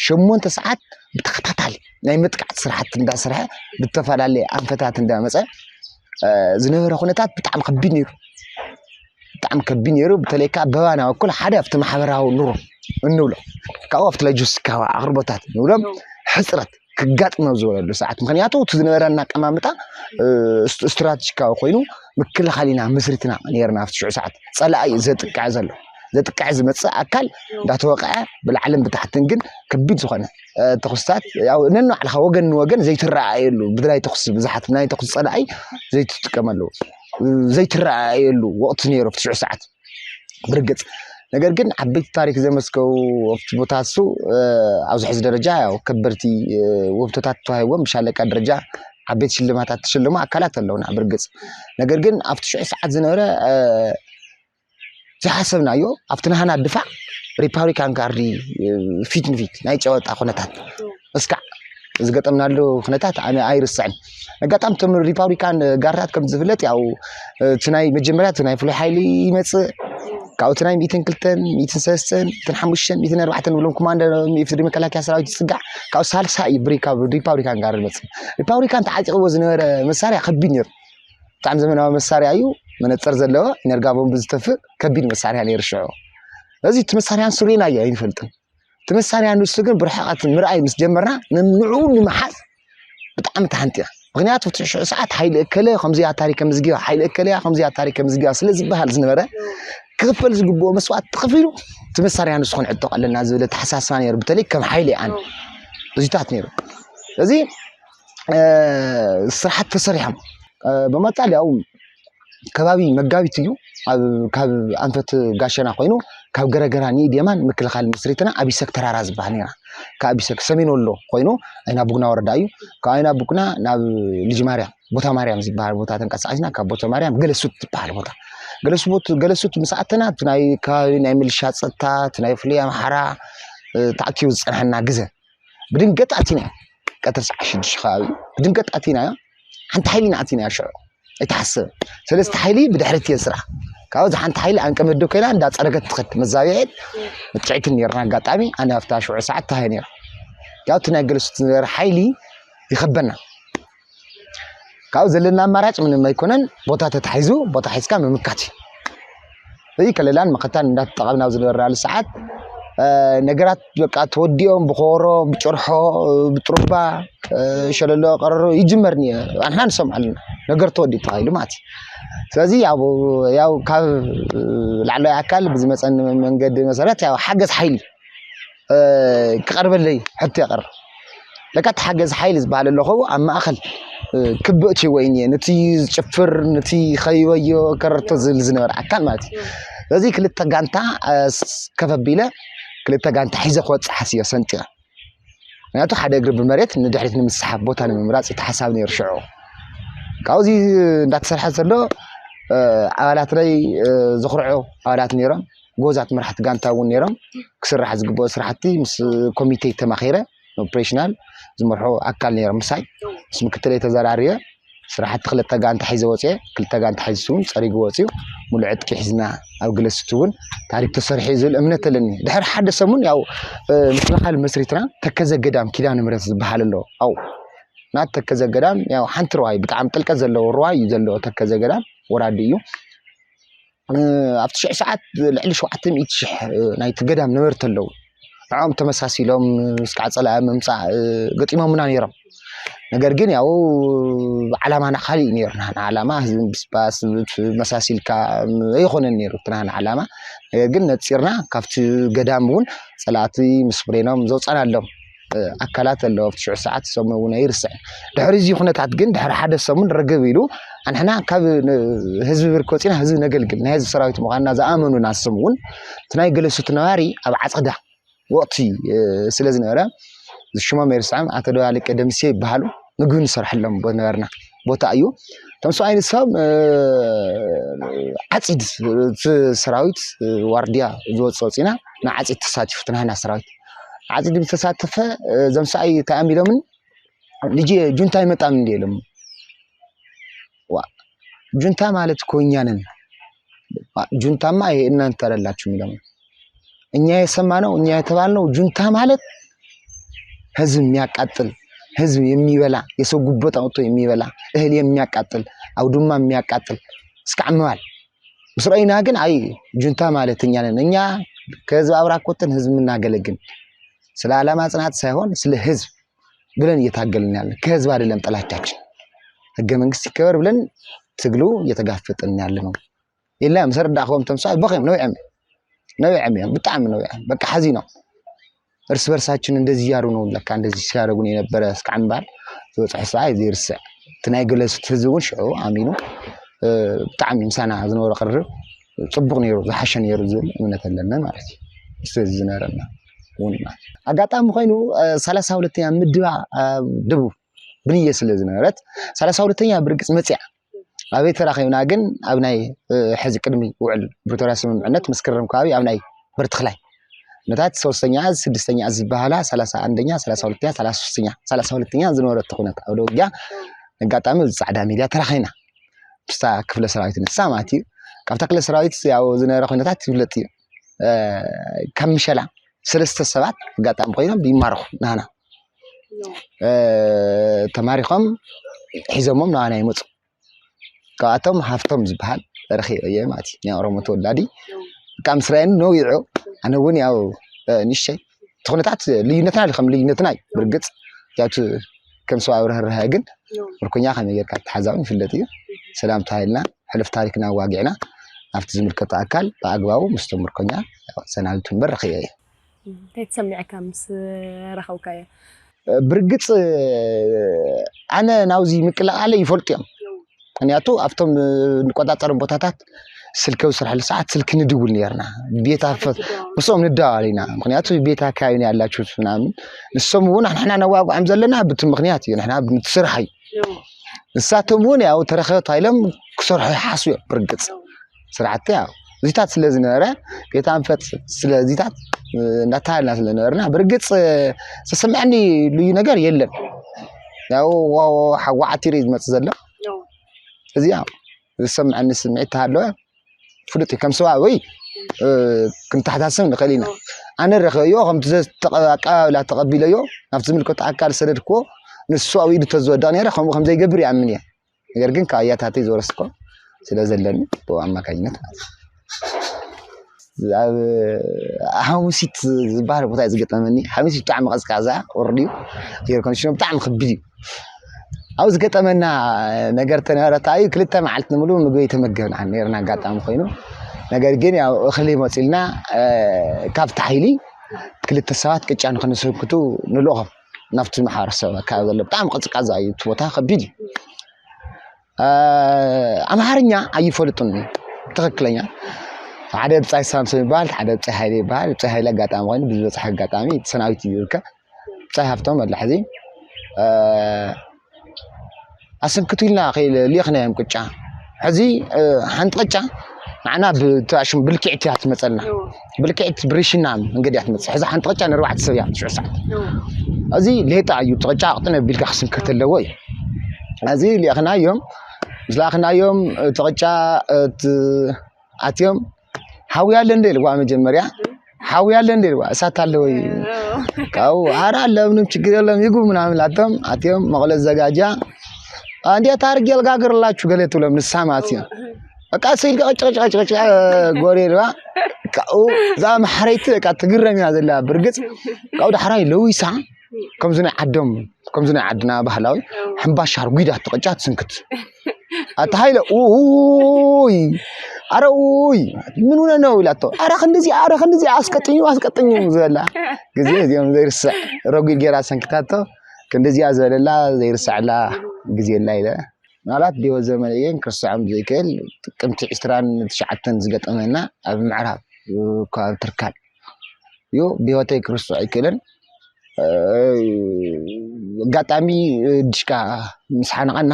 ሸሞንተ ሰዓት ብተኸታታሊ ናይ መጥቃዕቲ ስራሕቲ እንዳሰርሐ ብዝተፈላለየ ኣንፈታት እንዳመፀ ዝነበረ ኩነታት ብጣዕሚ ከቢድ ነይሩ። ብጣዕሚ ከቢድ ነይሩ። ብተለይ ከዓ በባና በኩል ሓደ ኣብቲ ማሕበራዊ ኑሮ እንብሎ ካብኡ ኣብቲ ሎጂስቲካዊ ኣቅርቦታት ንብሎም ሕፅረት ክጋጥም ኣብ ዝበለሉ ሰዓት ምክንያቱ እቲ ዝነበረና ኣቀማምጣ ስትራቴጂካዊ ኮይኑ ምክልኻል ኢና መስሪትና ነርና ኣብቲ ሽዑ ሰዓት ፀላኢ እዩ ዘጥቅዐ ዘሎ ዘጥቅዐ ዝመፅእ ኣካል እንዳተወቅዐ ብላዕልን ብታሕትን ግን ከቢድ ዝኾነ ተኹስታት ነንባዕልኻ ወገን ንወገን ዘይትረኣየሉ ብድላይ ተኹሲ ብዙሓት ናይ ተኹሲ ፀላኢ ዘይትጥቀመሉ ዘይትረኣየሉ ወቕቲ ነይሩ ኣብቲ ሽዑ ሰዓት ብርግፅ ነገር ግን ዓበይቲ ታሪክ ዘመስከው ኣብቲ ቦታ እሱ ኣብዚ ሕዚ ደረጃ ያው ከበርቲ ውህብቶታት ተዋሂቦም ብሻለቃ ደረጃ ዓበይቲ ሽልማታት ተሸለሙ ኣካላት ኣለውና ብርግፅ ነገር ግን ኣብቲ ሽዑ ሰዓት ዝነበረ ዝሓሰብናዮ ኣብቲ ናህና ድፋዕ ሪፓብሊካን ጋርዲ ፊት ንፊት ናይ ጨወጣ ኩነታት እስካዕ ዝገጠምናሉ ኩነታት ኣነ ኣይርስዕን ኣጋጣሚ ቶም ሪፓብሊካን ጋርታት ከም ዝፍለጥ ያው እቲ ናይ መጀመርያ እቲ ናይ ፍሉይ ሓይሊ ይመፅእ ካብኡ እቲ ናይ ሚእትን ክልተን ሚእትን ሰለስተን ሚእትን ሓሙሽተን ሚእትን ኣርባዕተን ብሎም ኮማንደር ኢፌድሪ መከላከያ ሰራዊት ይፅጋዕ ካብኡ ሳልሳይ እዩ ብሪካብ ሪፓብሊካን ጋር ይመፅእ ሪፓብሊካን ተዓጢቕዎ ዝነበረ መሳርያ ከቢድ ነይሩ ብጣዕሚ ዘመናዊ መሳርያ እዩ መነፀር ዘለዎ ኢነርጋ ቦምብ ዝተፍእ ከቢድ መሳርያ ነይሩ ሽዑ እዚ እቲ መሳርያን ሱሪን ኣየ ኣይንፈልጥን እቲ መሳርያ ንሱ ግን ብርሕቐት ምርኣይ ምስ ጀመርና ንዕኡ ንምሓዝ ብጣዕሚ ተሃንጢና ምክንያቱ እቲ ሽዑ ሰዓት ሓይሊ እከለ ከምዚኣ ታሪክ ከምዝጊባ ሓይሊ እከለያ ከምዚኣ ታሪክ ከምዝጊባ ስለ ዝበሃል ዝነበረ ክኽፈል ዝግብኦ መስዋዕት ተኸፊሉ እቲ መሳርያ ንሱ ክንዕጥቕ ኣለና ዝብል ኣተሓሳስባ ነይሩ በተለይ ከም ሓይሊ ኣነ እዚታት ነይሩ እዚ ስራሓት ተሰሪሖም ብመጣል ያው ከባቢ መጋቢት እዩ ካብ ኣንፈት ጋሸና ኮይኑ ካብ ገረገራ ንኢድ የማን ምክልኻል መስሪትና ኣብ ኢሰክ ተራራ ዝበሃል ኢና ካብ ኢሰክ ሰሜን ወሎ ኮይኑ ኣይና ቡግና ወረዳ እዩ ካብ ኣይና ቡግና ናብ ልጅ ማርያም ቦታ ማርያም ዝበሃል ቦታ ተንቀሳቂስና ካብ ቦታ ማርያም ገለሱት ዝበሃል ቦታ ገለሱት ምስ ኣተና እቲ ናይ ከባቢ ናይ ምልሻ ፀጥታ እቲ ናይ ፍሉይ ኣምሓራ ተኣኪቡ ዝፀንሐና ግዘ ብድንገት ኣቲና ቀትሪ ሰዓት ሽዱሽተ ከባቢ ብድንገት ኣቲናዮ ሓንቲ ሓይሊ ኢና ኣቲናዮ ሽዑ ኣይተሓሰበ ሰለስተ ሓይሊ ብድሕሪት እየ ስራሕ ካብዚ ሓንቲ ሓይሊ ኣንቀመዶ ኮይና እንዳፀረገት ትኸድ መዛቢዒት ምትዕትን ነርና ኣጋጣሚ ኣነ ኣብታ ሽዑ ሰዓት ታሃ ነይራ ያው እቲ ናይ ገለሱት ዝነበረ ሓይሊ ይኸበና ካብኡ ዘለና ኣማራጭ ምንም ኣይኮነን ቦታ ተታሒዙ ቦታ ሒዝካ ምምካት እዩ እዚ ከለላን መኸታን እንዳተጠቐምና ኣብ ዝነበርናሉ ሰዓት ነገራት በቃ ተወዲኦም ብኮሮ ብጭርሖ ብጥሩባ ሸለሎ ቀረሮ ይጅመር ኣንሕና ንሰምዖ ኣለና ነገር ተወዲኡ ተባሂሉ ማለት እዩ ስለዚ ያው ካብ ላዕለዋይ ኣካል ብዝመፀኒ መንገዲ መሰረት ያው ሓገዝ ሓይሊ ክቐርበለይ ሕቶ የቕርብ። ለካ እቲ ሓገዝ ሓይሊ ዝበሃል ኣለኹ ኣብ ማእኸል ክብእቲ ወይ እየ ነቲ ዝጭፍር ነቲ ኸይበዮ ከረቶ ዝብል ዝነበረ ኣካል ማለት እዩ። በዚ ክልተ ጋንታ ከፈቢለ ክልተ ጋንታ ሒዘ ክወፅእ ሓስዮ ሰንጢቐ። ምክንያቱ ሓደ እግሪ ብመሬት ንድሕሪት ንምስሓብ ቦታ ንምምራፅ እቲ ሓሳብ ነይሩ ሽዑ። ካብዚ እንዳተሰርሐ ዘሎ ኣባላትለይ ዝኽርዑ ኣባላት ነይሮም። ጎዛት መራሕቲ ጋንታ እውን ነይሮም። ክስራሕ ዝግብኦ ስራሕቲ ምስ ኮሚቴ ተማኺረ ኦፕሬሽናል ዝመርሑ ኣካል ነይሮም ምሳይ ምስ ምክትለይ ተዘራርየ ስራሕቲ ክልተ ጋንታ ሒዘ ወፅየ። ክልተ ጋንታ ሒዙ እውን ፀሪጉ ወፅዩ ሙሉእ ዕጥቂ ሒዝና ኣብ ግለስቱ እውን ታሪክ ተሰርሑ እዩ ዝብል እምነት ኣለኒ። ድሕሪ ሓደ ሰሙን ያው ምክልኻል መስሪትና ተከዘ ገዳም ኪዳነ ምሕረት ዝበሃል ኣሎ። ኣው ናት ተከዘ ገዳም ያው ሓንቲ ርዋይ ብጣዕሚ ጥልቀት ዘለዎ ርዋይ እዩ ዘለዎ ተከዘ ገዳም ወራዲ እዩ። ኣብቲ ሽሕ ሰዓት ልዕሊ ሸውዓተ ሚእቲ ሽሕ ናይቲ ገዳም ነበርቲ ኣለዉ። ንዕኦም ተመሳሲሎም እስካዕ ፀላኢ ምምፃእ ገጢሞምና ነይሮም። ነገር ግን ያው ዓላማና ካሊእ ነይሩ። ንዓና ዓላማ ህዝቢ ምስባስ መሳሲልካ ኣይኮነን ነይሩ እቲ ናና ዓላማ። ነገር ግን ነፂርና ካብቲ ገዳም እውን ፀላእቲ ምስ ብሬኖም ዘውፃና ኣሎም ኣካላት ኣለዉ ኣብቲ ሽዑ ሰዓት እሶም እውን ኣይርስዕን። ድሕሪ እዚ ኩነታት ግን ድሕሪ ሓደ ሰሙን ርግብ ኢሉ ኣንሕና ካብ ህዝቢ ብርክ ወፂና ህዝቢ ነገልግል ናይ ህዝቢ ሰራዊት ምዃንና ዝኣመኑና እሶም እውን እቲ ናይ ገለሱት ነባሪ ኣብ ዓፀዳ ወቕቲ ስለ ዝነበረ ሽሞም ኣይርስዖም ኣቶ ደባልቀ ደምሴ ይበሃሉ። ምግቢ ንሰርሐሎም ነበርና ቦታ እዩ። እቶም ሰብኣይ ንሶም ዓፂድ እቲ ሰራዊት ዋርድያ ዝወፅእ ወፂና ንዓፂድ ተሳቲፉ እቲ ናህና ሰራዊት ዓፂድ ዝተሳተፈ እዞም ሰብኣይ እንታይ ኣሚሎምን ልጅ ጁንታ ይመጣም እንዲ ኢሎም ዋ ጁንታ ማለት እኮ እኛ ነን። ጁንታማ ይሄ እናንተ አይደላችሁም ይለዋል። እኛ የሰማነው እኛ የተባልነው ጁንታ ማለት ህዝብ የሚያቃጥል ህዝብ የሚበላ የሰው ጉበት አውጥቶ የሚበላ እህል የሚያቃጥል አውድማ የሚያቃጥል እስከ አምባል ምስ ረእይና ግን አይ ጁንታ ማለት እኛ ነን። እኛ ከህዝብ አብራክ ወጥተን ህዝብ የምናገለግል ስለ ዓላማ ጽናት ሳይሆን ስለ ህዝብ ብለን እየታገልን ያለን። ከህዝብ አይደለም ጥላቻችን ህገ መንግስት ይከበር ብለን ትግሉ እየተጋፈጥን ያለ ነው። የለ ምስ ረዳእክዎም ተምሳ በኺም ነዊዖም ነዊዖም እዮም ብጣዕሚ ነዊዖም በቃ ሓዚኖም እርስ በርሳችን እንደዚህ እያሉ ነው ለካ እንደዚህ ሲያደርጉን የነበረ እስከ ዓምባል ዝበፅሑ ሰብኣይ ዘይርስዕ እቲ ናይ ገለሱት ህዝቢ እውን ሽዑ ኣሚኑ ብጣዕሚ ምሳና ዝነበረ ቅርርብ ፅቡቕ ነይሩ ዝሓሸ ነይሩ ዝብል እምነት ኣለና ማለት እዩ። ስለዚ ዝነበረና እውን ማለት እዩ። ኣጋጣሚ ኮይኑ ሰላሳ ሁለተኛ ምድባ ደቡብ ብንየ ስለ ዝነበረት ሰላሳ ሁለተኛ ብርግፅ መፅያ ኣበይ ተራኺብና ግን ኣብ ናይ ሕዚ ቅድሚ ውዕል ፕሪቶርያ ስምምዕነት መስከረም ከባቢ ኣብ ናይ በርትኽላይ ነታት ሶስተኛ እዝ ስድስተኛ እዝ ዝበሃላ ሰላሳ አንደኛ ሰላሳ ሁለተኛ ሰላሳ ሶስተኛ ሰላሳ ሁለተኛ ዝነበረት ኩነት ኣብ ደውጊያ ኣጋጣሚ ኣብዚ ፃዕዳ ሜድያ ተራኺብና ምስታ ክፍለ ሰራዊት ንሳ ማለት እዩ። ካብታ ክፍለ ሰራዊት ያው ዝነበረ ኩነታት ይፍለጥ እዩ። ካብ ምሸላ ሰለስተ ሰባት ኣጋጣሚ ኮይኖም ይማረኹ ናና ተማሪኾም ሒዞሞም ናባና ይመፁ። ካብኣቶም ሃፍቶም ዝበሃል ረኺበ እየ ማለት እዩ። ናይ ኦሮሞ ተወላዲ ብቃ ምስራየን ነዊዑ ኣነ እውን ያው ንሸይ እቲ ኩነታት ልዩነትና ከም ልዩነትና እዩ ብርግፅ ያው ከም ሰብ ኣብርህርሀ ግን ምርኮኛ ከመይ ጌርካ ተሓዛውን ይፍለጥ እዩ። ሰላም ተባሂልና ሕሉፍ ታሪክና ኣዋጊዕና ኣብቲ ዝምልከቶ ኣካል ብኣግባቡ ምስቶም ምርኮኛ ሰናቢቱ እምበር ረኺበ እየ። እንታይ ተሰሚዕካ ምስ ረኸብካዮ? ብርግፅ ኣነ ናብዚ ምቅላቃለ ይፈልጡ እዮም። ምክንያቱ ኣብቶም እንቆፃፀሮም ቦታታት ስልኪ ኣብ ዝሰርሐሉ ሰዓት ስልኪ ንድውል ነርና ቤታ ምስኦም ንደዋል ኢና ምክንያቱ ቤታ ኣካባቢ ያላችሁት ምናምን ንሶም እውን ንሕና ነዋግዖም ዘለና ብቲ ምክንያት እዩ ንሕና ብቲ ስራሕ እዩ ንሳቶም እውን ያው ተረኸበ ተባሂሎም ክሰርሑ ይሓስቡ እዮም ብርግፅ ስራሕቲ ያው እዚታት ስለ ዝነበረ ቤታ ኣንፈት ስለ እዚታት እንዳተሃልና ስለ ነበርና ብርግፅ ዝተሰምዐኒ ልዩ ነገር የለን ያው ሓዋዓት ይርኢ ዝመፅእ ዘሎ እዚኣ ዝሰምዐኒ ስምዒት ተሃለወ ፍሉጥ እዩ ከም ሰብኣዊ ክንተሓሳስብ ንኽእል ኢና ኣነ ረኸዮ ከምቲ ኣቀባብላ ተቐቢለዮ ናብቲ ዝምልከቶ ኣካል ሰደድክዎ ንሱ ኣብ ኢዱ ተዝወድቕ ነይረ ከምኡ ከም ዘይገብር ይኣምን እየ ነገር ግን ካብ ኣያታተይ ዝወረስኮ ስለ ዘለኒ ብኡ ኣማካኝነት ማለት እዩ ኣብ ሓሙሲት ዝበሃል ቦታ እዩ ዝገጠመኒ ሓሙሲት ብጣዕሚ ቀዝቃዛ ቁርዲ እዩ ኤርኮንዲሽኖ ብጣዕሚ ከቢድ እዩ ኣብ ዝገጠመና ነገር ተነበረታ እዩ ክልተ መዓልቲ ንምሉ ምግቢ ተመገብና ነርና ኣጋጣሚ ኮይኑ ነገር ግን ያው እኽሊ መፂልና ካብ ታሒሊ ክልተ ሰባት ቅጫ ንክንስንክቱ ንልእኾም ናብቲ ማሕበረሰብ ኣከባቢ ዘሎ። ብጣዕሚ ቅዝቃዛ እዩ እቲ ቦታ፣ ከቢድ እዩ። ኣምሓርኛ ኣይፈልጡን እዩ ትኽክለኛ። ሓደ ብጻይ ሳምሶን ይበሃል፣ ሓደ ብጻይ ሃይለ ይበሃል። ብጻይ ሃይለ ኣጋጣሚ ኮይኑ ብዝበፅሐ ኣጋጣሚ እቲ ሰናዊት እዩ ዝርከብ። ብጻይ ሃፍቶም ኣለ ሕዚ ኣሰንክቱ ኢልና ልኢኽናዮም ቅጫ። ሕዚ ሓንቲ ቅጫ ንዓና ብታሽም ብልክዕቲ እያ ትመፀልና። ብልክዕቲ ብሪሽና መንገዲ እያ ትመፅእ። ሕዚ ሓንቲ ቅጫ ንርባዕተ ሰብ እያ ትሽዑ ሰዓት። እዚ ሌጣ እዩ፣ እቲ ቅጫ ቅጥነ ቢልካ ክስንክት ኣለዎ እዩ። እዚ ልኢኽናዮም፣ ምስ ለኣኽናዮም እቲ ቅጫ ኣትዮም ሓዊ ኣለ እንደ ኢልዋ መጀመርያ ሓዊ ኣለ እንደ ኢልዋ እሳት ኣለወ እዩ። ካብኡ ኣረ ኣለ ምንም ችግር የለም ይጉ ምናምን ላቶም ኣትዮም መቕሎ ዘጋጃ እንዴት አድርጌ ልጋግርላችሁ ገለ ትብሎም ንሳ ማለት እዩ። በቃ ስኢልካ ጭቅጭቅጭቅጭ ጎሬ ኢልዋ ካብኡ እዛ ማሕረይቲ በቃ ትግረም እያ ዘላ ብርግፅ። ካብኡ ዳሕራይ ለዊሳ ከምዚ ናይ ዓዶም ከምዚ ናይ ዓድና ባህላዊ ሕምባሻ ርጒዳ ትቕጫ ትስንክት ኣታ ሃይለ ኡይ ኣረ ኡይ ምን ሆነ ነው ኢላቶ። ኣረ ክንድዚ ኣረ ክንድዚ ኣስቀጥኙ ኣስቀጥኙ ዝበላ ግዜ እዚኦም ዘይርስዕ ረጒድ ጌራ ሰንክታቶ። ክንድዚኣ ዝበለላ ዘይርሳዕላ ግዜ ላ ኢለ ምናልባት ብህይወት ዘመን እየን ክርስዖም ዘይክእል ጥቅምቲ ዕስራን ትሽዓተን ዝገጠመና ኣብ ምዕራብ ከባቢ ትርካል እዩ። ብህይወተይ ክርስዖ ኣይክእልን። ኣጋጣሚ ድሽቃ ምስ ሓነቐና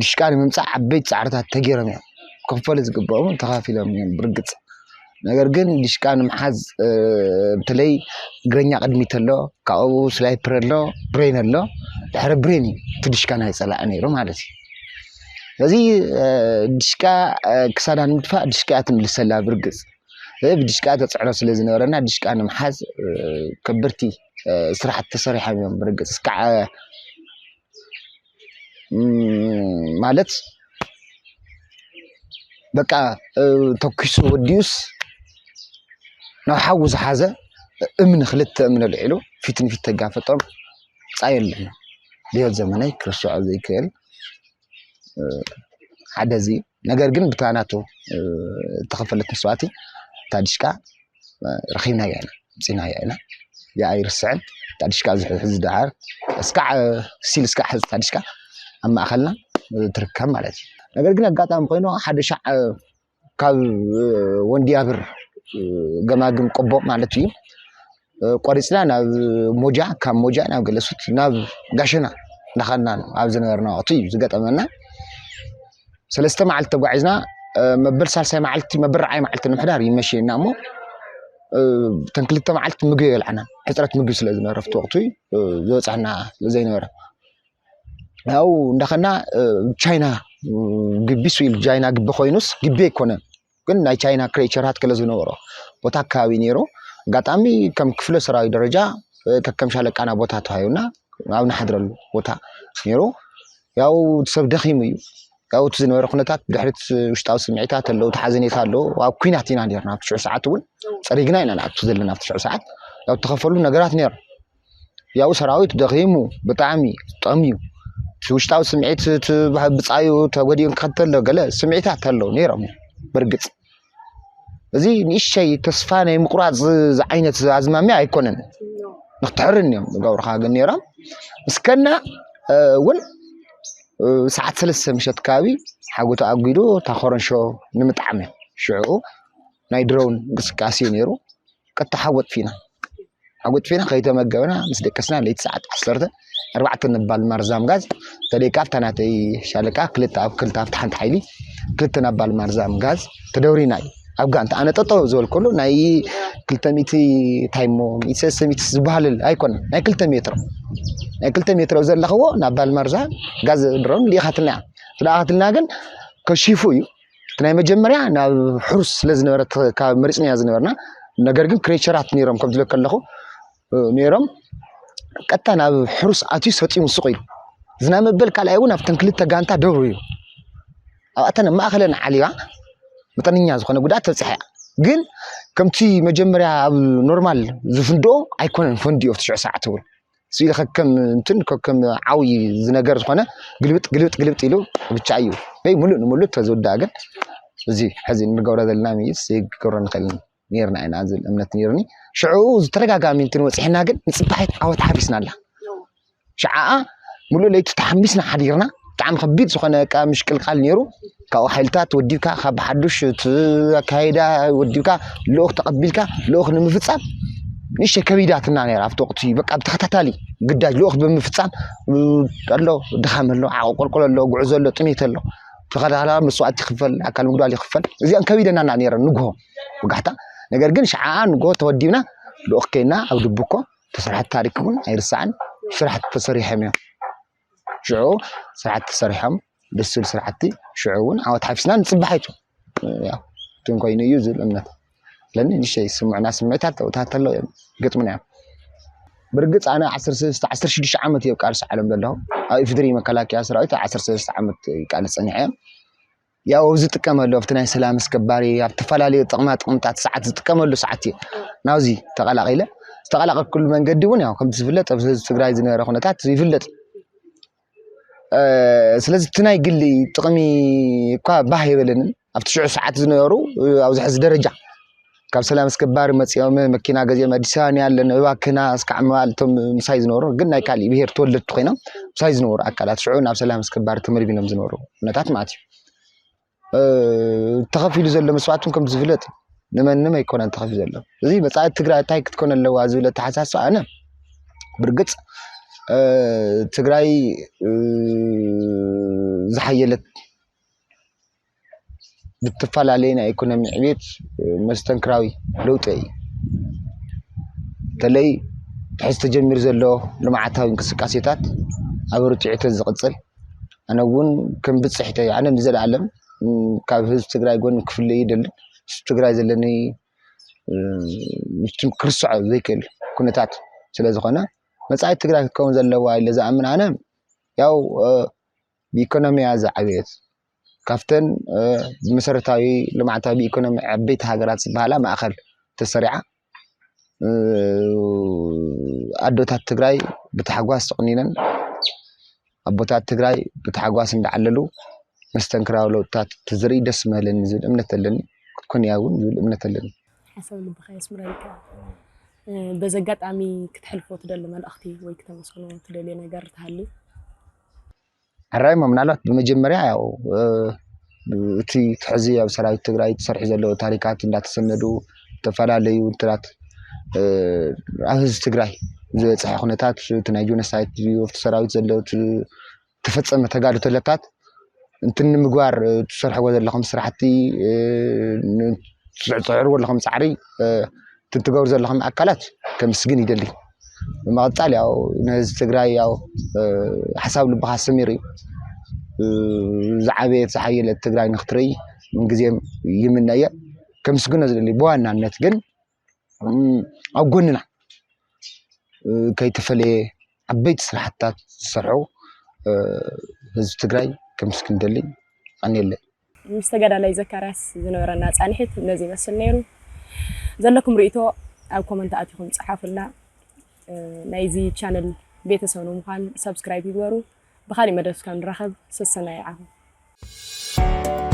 ድሽቃ ንምምፃእ ዓበይቲ ፃዕርታት ተገይሮም እዮም። ክኽፈሉ ዝግብኦም ተኻፊሎም እዮም ብርግፅ። ነገር ግን ድሽቃ ንምሓዝ በተለይ እግረኛ ቅድሚት ኣሎ፣ ካብኡ ስላይፐር ኣሎ፣ ብሬን ኣሎ። ድሕሪ ብሬን እዩ እቲ ድሽቃ ናይ ፀላኢ ነይሩ ማለት እዩ። ስለዚ ድሽቃ ክሳዳ ንምጥፋእ ድሽቃ ትምልሰላ ብርግፅ። ብድሽቃ ተፅዕኖ ስለ ዝነበረና ድሽቃ ንምሓዝ ከበድቲ ስራሕቲ ተሰሪሖም እዮም ብርግፅ እስካዕ ማለት በቃ ተኩሱ ወዲኡስ ናብ ሓዊ ዝሓዘ እምኒ ክልተ እምኒ ኣልዒሉ ፊት ንፊት ተጋፈጦም ፃየሎም ብህይወት ዘመነይ ክርስዖ ዘይክእል ሓደ እዚ ነገር ግን ብታ ናቱ እተኸፈለት መስዋእቲ እታ ድሽቃ ረኺብናያ ኢና ምፂናያ ኢና። ያ ኣይርስዕን እታ ድሽቃ ዝሕዝ ደሓር እስካዕ ሲል እስካዕ ሕዝ እታ ድሽቃ ኣብ ማእኸልና ትርከብ ማለት እዩ። ነገር ግን ኣጋጣሚ ኮይኑ ሓደ ሻዕ ካብ ወንድያብር ገማግም ቆቦ ማለት እዩ ቆሪፅና ናብ ሞጃ ካብ ሞጃ ናብ ገለሱት ናብ ጋሸና እንዳኸድና ኣብ ዝነበርና ወቅቲ እዩ ዝገጠመና። ሰለስተ መዓልቲ ተጓዒዝና መበል ሳልሳይ መዓልቲ መበል ርዓይ መዓልቲ ንምሕዳር ይመሸና እሞ እተን ክልተ መዓልቲ ምግቢ የብልዓና ሕፅረት ምግቢ ስለ ዝነበረ ኣብቲ ወቅቲ ዝበፅሐና ስለ ዘይነበረ ያው እንዳኸና ቻይና ግቢ ስዊል ቻይና ግቢ ኮይኑስ ግቢ ኣይኮነን ግን ናይ ቻይና ክሬቸራት ገለ ዝነበሮ ቦታ ኣካባቢ ነይሩ ኣጋጣሚ ከም ክፍለ ሰራዊ ደረጃ ከከም ሻለቃና ቦታ ተዋሂቡና ኣብ ንሓድረሉ ቦታ ነይሩ ያው እቲ ሰብ ደኺሙ እዩ ያው እቲ ዝነበረ ኩነታት ድሕሪት ውሽጣዊ ስምዒታት ኣለዉ እቲ ሓዘኔታ ኣለዉ ኣብ ኩናት ኢና ነርና ኣብቲ ሽዑ ሰዓት እውን ፀሪግና ኢና ንኣቱ ዘለና ኣብቲ ሽዑ ሰዓት ያው ተኸፈሉ ነገራት ነይሩ ያው ሰራዊት ደኺሙ ብጣዕሚ ጠምዩ እቲ ውሽጣዊ ስምዒት እቲ ብፃዩ ተጎዲኡ ክኸተሎ ገለ ስምዒታት ኣለዉ ነይሮም ብርግፅ እዚ ንእሽተይ ተስፋ ናይ ምቁራፅ ዝዓይነት ኣዝማሚያ ኣይኮነን ንክትሕርን እዮም ዝገብሩካ ግን ነይሮም ምስከና እውን ሰዓት ሰለስተ ምሸት ከባቢ ሓጎ ተኣጒዱ እታ ኮረንሾ ንምጥዓም እዮም ሽዑ ናይ ድሮውን እንቅስቃሴ ነይሩ ቀጥታ ሓጎ ጥፊና ሓጎ ጥፊና ከይተመገብና ምስ ደቀስና ለይቲ ሰዓት ዓሰርተ ኣርባዕተ ነባል ማርዛም ጋዝ ተደይካ ኣብታ ናተይ ሻለቃ ክልተ ኣብ ክልተ ኣብቲ ሓንቲ ሓይሊ ክልተ ነባል ማርዛም ጋዝ ተደውሪና እዩ ኣብ ጋንታ ኣነ ጠጠው ዝበልኩሉ ናይ ክልተ ሚእቲ ታይሞ ሚእቲ ሰለስተ ሚእቲ ዝበሃል ኣይኮነን ናይ ክልተ ሜትሮ ናይ ክልተ ሜትሮ ዘለኽዎ ናብ ባልማርዛ ጋዝ ድሮን ልኢኻትና እያ ዝለኣኻትና ግን ከሺፉ እዩ እቲ ናይ መጀመርያ ናብ ሕሩስ ስለ ዝነበረ ካብ መሪፅናያ ዝነበርና ነገር ግን ክሬቸራት ነይሮም ከም ዝለከ ኣለኹ ነይሮም ቀጥታ ናብ ሕሩስ ኣትዩ ሰጢሙ ስቕ ኢሉ ዝናብ መበል ካልኣይ እውን ኣብተን ክልተ ጋንታ ደብሩ እዩ ኣብኣተን ማእኸለን ዓሊባ መጠነኛ ዝኾነ ጉድኣት ተብፅሐ ግን ከምቲ መጀመርያ ኣብ ኖርማል ዝፍንድኦ ኣይኮነን ፈንዲኦ ትሽዑ ሰዓት እውን ስኢሉ ከከም እንትን ከከም ዓው ዝነገር ዝኾነ ግልብጥ ግልብጥ ግልብጥ ኢሉ ብቻ እዩ ወይ ሙሉእ ንሙሉእ ተዝውዳእ ግን እዚ ሕዚ እንገብሮ ዘለና ምይስ ዘይገብሮ ንኽእል ነይርና ኢና ዝብል እምነት ነይርኒ። ሽዑ ዝተደጋጋሚ እንትንበፅሕና ግን ንፅባሒት ዓወት ሓፊስና ኣላ። ሽዓኣ ሙሉእ ለይቲ ተሓሚስና ሓዲርና፣ ብጣዕሚ ከቢድ ዝኾነ በቃ ምሽቅልቃል ነይሩ። ካብኡ ሓይልታት ወዲብካ፣ ካብ ሓዱሽ እቲ ኣካይዳ ወዲብካ፣ ልኡኽ ተቐቢልካ ልኡኽ ንምፍፃም ንእሽተይ ከቢዳትና ነይራ ኣብቲ ወቅቲ። በቃ ብተኸታታሊ ግዳጅ ልኡኽ ብምፍፃም ኣሎ፣ ድኻም ኣሎ፣ ዓቐቆልቆል ኣሎ፣ ጉዕዞ ኣሎ፣ ጥሜት ኣሎ፣ ተኸታታሊ መስዋእቲ ይኽፈል፣ ኣካል ምጉዳል ይኽፈል። እዚኣን ከቢደናና ነይረን ንግሆ ወጋሕታ። ነገር ግን ሽዓ ንግሆ ተወዲብና ልኡኽ ከይና ኣብ ድብኮ ተሰርሐት ታሪክ እውን ኣይርሳዕን። ስራሕቲ ተሰሪሖም እዮም። ሽዑ ስራሕቲ ተሰሪሖም፣ ደስ ዝብል ስራሕቲ። ሽዑ እውን ዓወት ሓፊስና ንፅባሒቱ ያው እንትን ኮይኑ እዩ ዝብል እምነት ኣለኒ። ንእሽተይ ዝስምዑና ስምዒታት ተውታት ኣለዉ እዮም፣ ገጥሙና እዮም። ብርግፅ ኣነ ዓሰርተ ሰለስተ ዓሰርተ ሽዱሽተ ዓመት እየ ኣብ ቃልሲ ዓለም ዘለኹ። ኣብ ኢፌድሪ መከላከያ ሰራዊት ዓሰርተ ሰለስተ ዓመት ይቃለስ ፀኒሐ እየ። ያው ኣብ ዝጥቀመሉ ኣብቲ ናይ ሰላም ኣስከባሪ ኣብ ዝተፈላለዩ ጥቕማ ጥቕምታት ሰዓት ዝጥቀመሉ ሰዓት እዩ ናብዚ ተቐላቒለ። ዝተቐላቐልኩሉ መንገዲ እውን ያው ከምቲ ዝፍለጥ ኣብ ህዝቢ ትግራይ ዝነበረ ኩነታት ይፍለጥ። እ፣ ስለዚ እቲ ናይ ግሊ ጥቕሚ እኳ ባህ የበለንን። ኣብቲ ሽዑ ሰዓት ዝነበሩ፣ እ፣ ኣብዚ ሕዚ ደረጃ ካብ ሰላም ኣስከባሪ መፂኦም መኪና ገዚኦም ኣዲስ ኣበባ ኣለና እባክና እስካዕ ምባል እቶም ምሳይ ዝነበሩ ግን ናይ ካሊእ ብሄር ተወለድቲ ኮይኖም ምሳይ ዝነበሩ ኣካላት ሽዑ ናብ ሰላም ኣስከባሪ ተመልሚሎም ዝነበሩ ኩነታት ማለት እዩ። እ፣ ተኸፊሉ ዘሎ መስዋእትን ከም ዝፍለጥ ንመንም ኣይኮነን ተኸፊሉ ዘሎ። እዚ መጻኢ ትግራይ እንታይ ክትኮን ኣለዋ ዝብል ኣተሓሳስባ ኣነ ብርግጽ፣ እ፣ ትግራይ፣ እ፣ ዝሓየለት ብትፈላለየ ናይ ኢኮኖሚ ዕቤት፣ እ፣ መስተንክራዊ ለውጢ እዩ። በተለይ ሕዚ ተጀሚሩ ዘሎ ልምዓታዊ እንቅስቃሴታት ኣብ ርትዒ ተዝቕጽል፣ ኣነ እውን ከም ብጽሕተይ፣ ኣነ ንዘለኣለም፣ ም፣ ካብ ህዝቢ ትግራይ ጎን ክፍለይ ይደልን። ህዝቢ ትግራይ ዘለኒ፣ ም፣ ምችም ክርስዖ ዘይክእል ኩነታት ስለ ዝኾነ፣ መጻኢት ትግራይ ክትከውን ዘለዋ ኢለ ዝኣምን ኣነ፣ ያው፣ እ፣ ብኢኮኖሚያ ዝዓበየት፣ ካብተን፣ እ፣ ብመሰረታዊ ልምዓታዊ ብኢኮኖሚ ዓበይቲ ሃገራት ዝበሃላ ማእኸል ተሰሪዓ፣ እ፣ ኣዶታት ትግራይ ብታሕጓስ ተቆኒነን፣ ኣቦታት ትግራይ ብታሕጓስ እንዳዓለሉ መስተንክራዊ ለውጥታት ትዝርኢ ደስ ምበለኒ ዝብል እምነት ኣለኒ። ክትኮን እያ እውን ዝብል እምነት ኣለኒ። ሓሳብ ልብኻ የስምረልካ። እ፣ በዚ ኣጋጣሚ ክትሕልፎ ትደሊ መልእኽቲ ወይ ክተመስግኖ ትደልዮ ነገር ተሃልዩ? ሕራይ እሞ ምናልባት ብመጀመርያ ያው፣ እ፣ እቲ እቲ ሕዚ ኣብ ሰራዊት ትግራይ ተሰርሑ ዘለዉ ታሪካት እንዳተሰነዱ፣ ዝተፈላለዩ እንትራት፣ እ፣ ኣብ ህዝቢ ትግራይ ዝበፅሐ ኩነታት፣ እቲ ናይ ጆኖሳይድ ድዩ፣ ኣብቲ ሰራዊት ዘለዉ፣ እቲ ተፈፀመ ተጋድሎታት እንትን ንምግባር፣ እ፣ ትሰርሕዎ ዘለኹም ስራሕቲ፣ እ፣ ን-፣ ትፅዕርዎ ዘለኹም ፃዕሪ፣ እ፣ እንትን ትገብሩ ዘለኹም ኣካላት ከምስግን ይደሊ። ብምቕፃል ያው ንህዝቢ ትግራይ ያው፣ እ፣ ሓሳብ ልብኻ ሰሚሩ እዩ። እ፣ ዝዓበየት ዝሓየለት ትግራይ ንክትርኢ ምንግዜም ይምነ እየ። ከምስግኖ ዝደሊ ብዋናነት ግን፣ እ፣ ኣብ ጎንና፣ እ፣ ከይተፈለየ ዓበይቲ ስራሕትታት ዝሰርሑ፣ እ፣ ህዝቢ ትግራይ ከምስግን ደሊ። ኣንየለይ። ምስ ተጋዳላይ ዘካርያስ ዝነበረና ጻንሒት ነዚ ይመስል ነይሩ። ዘለኩም ርእይቶ ኣብ ኮመንት ኣቲኹም ጸሓፉልና። እ፣ ናይዚ ቻነል ቤተሰብ ንምዃን ሰብስክራይብ ይግበሩ። ብኻሊእ መደብ እስካብ ንራኸብ ሰሰናዩ ዓኹም።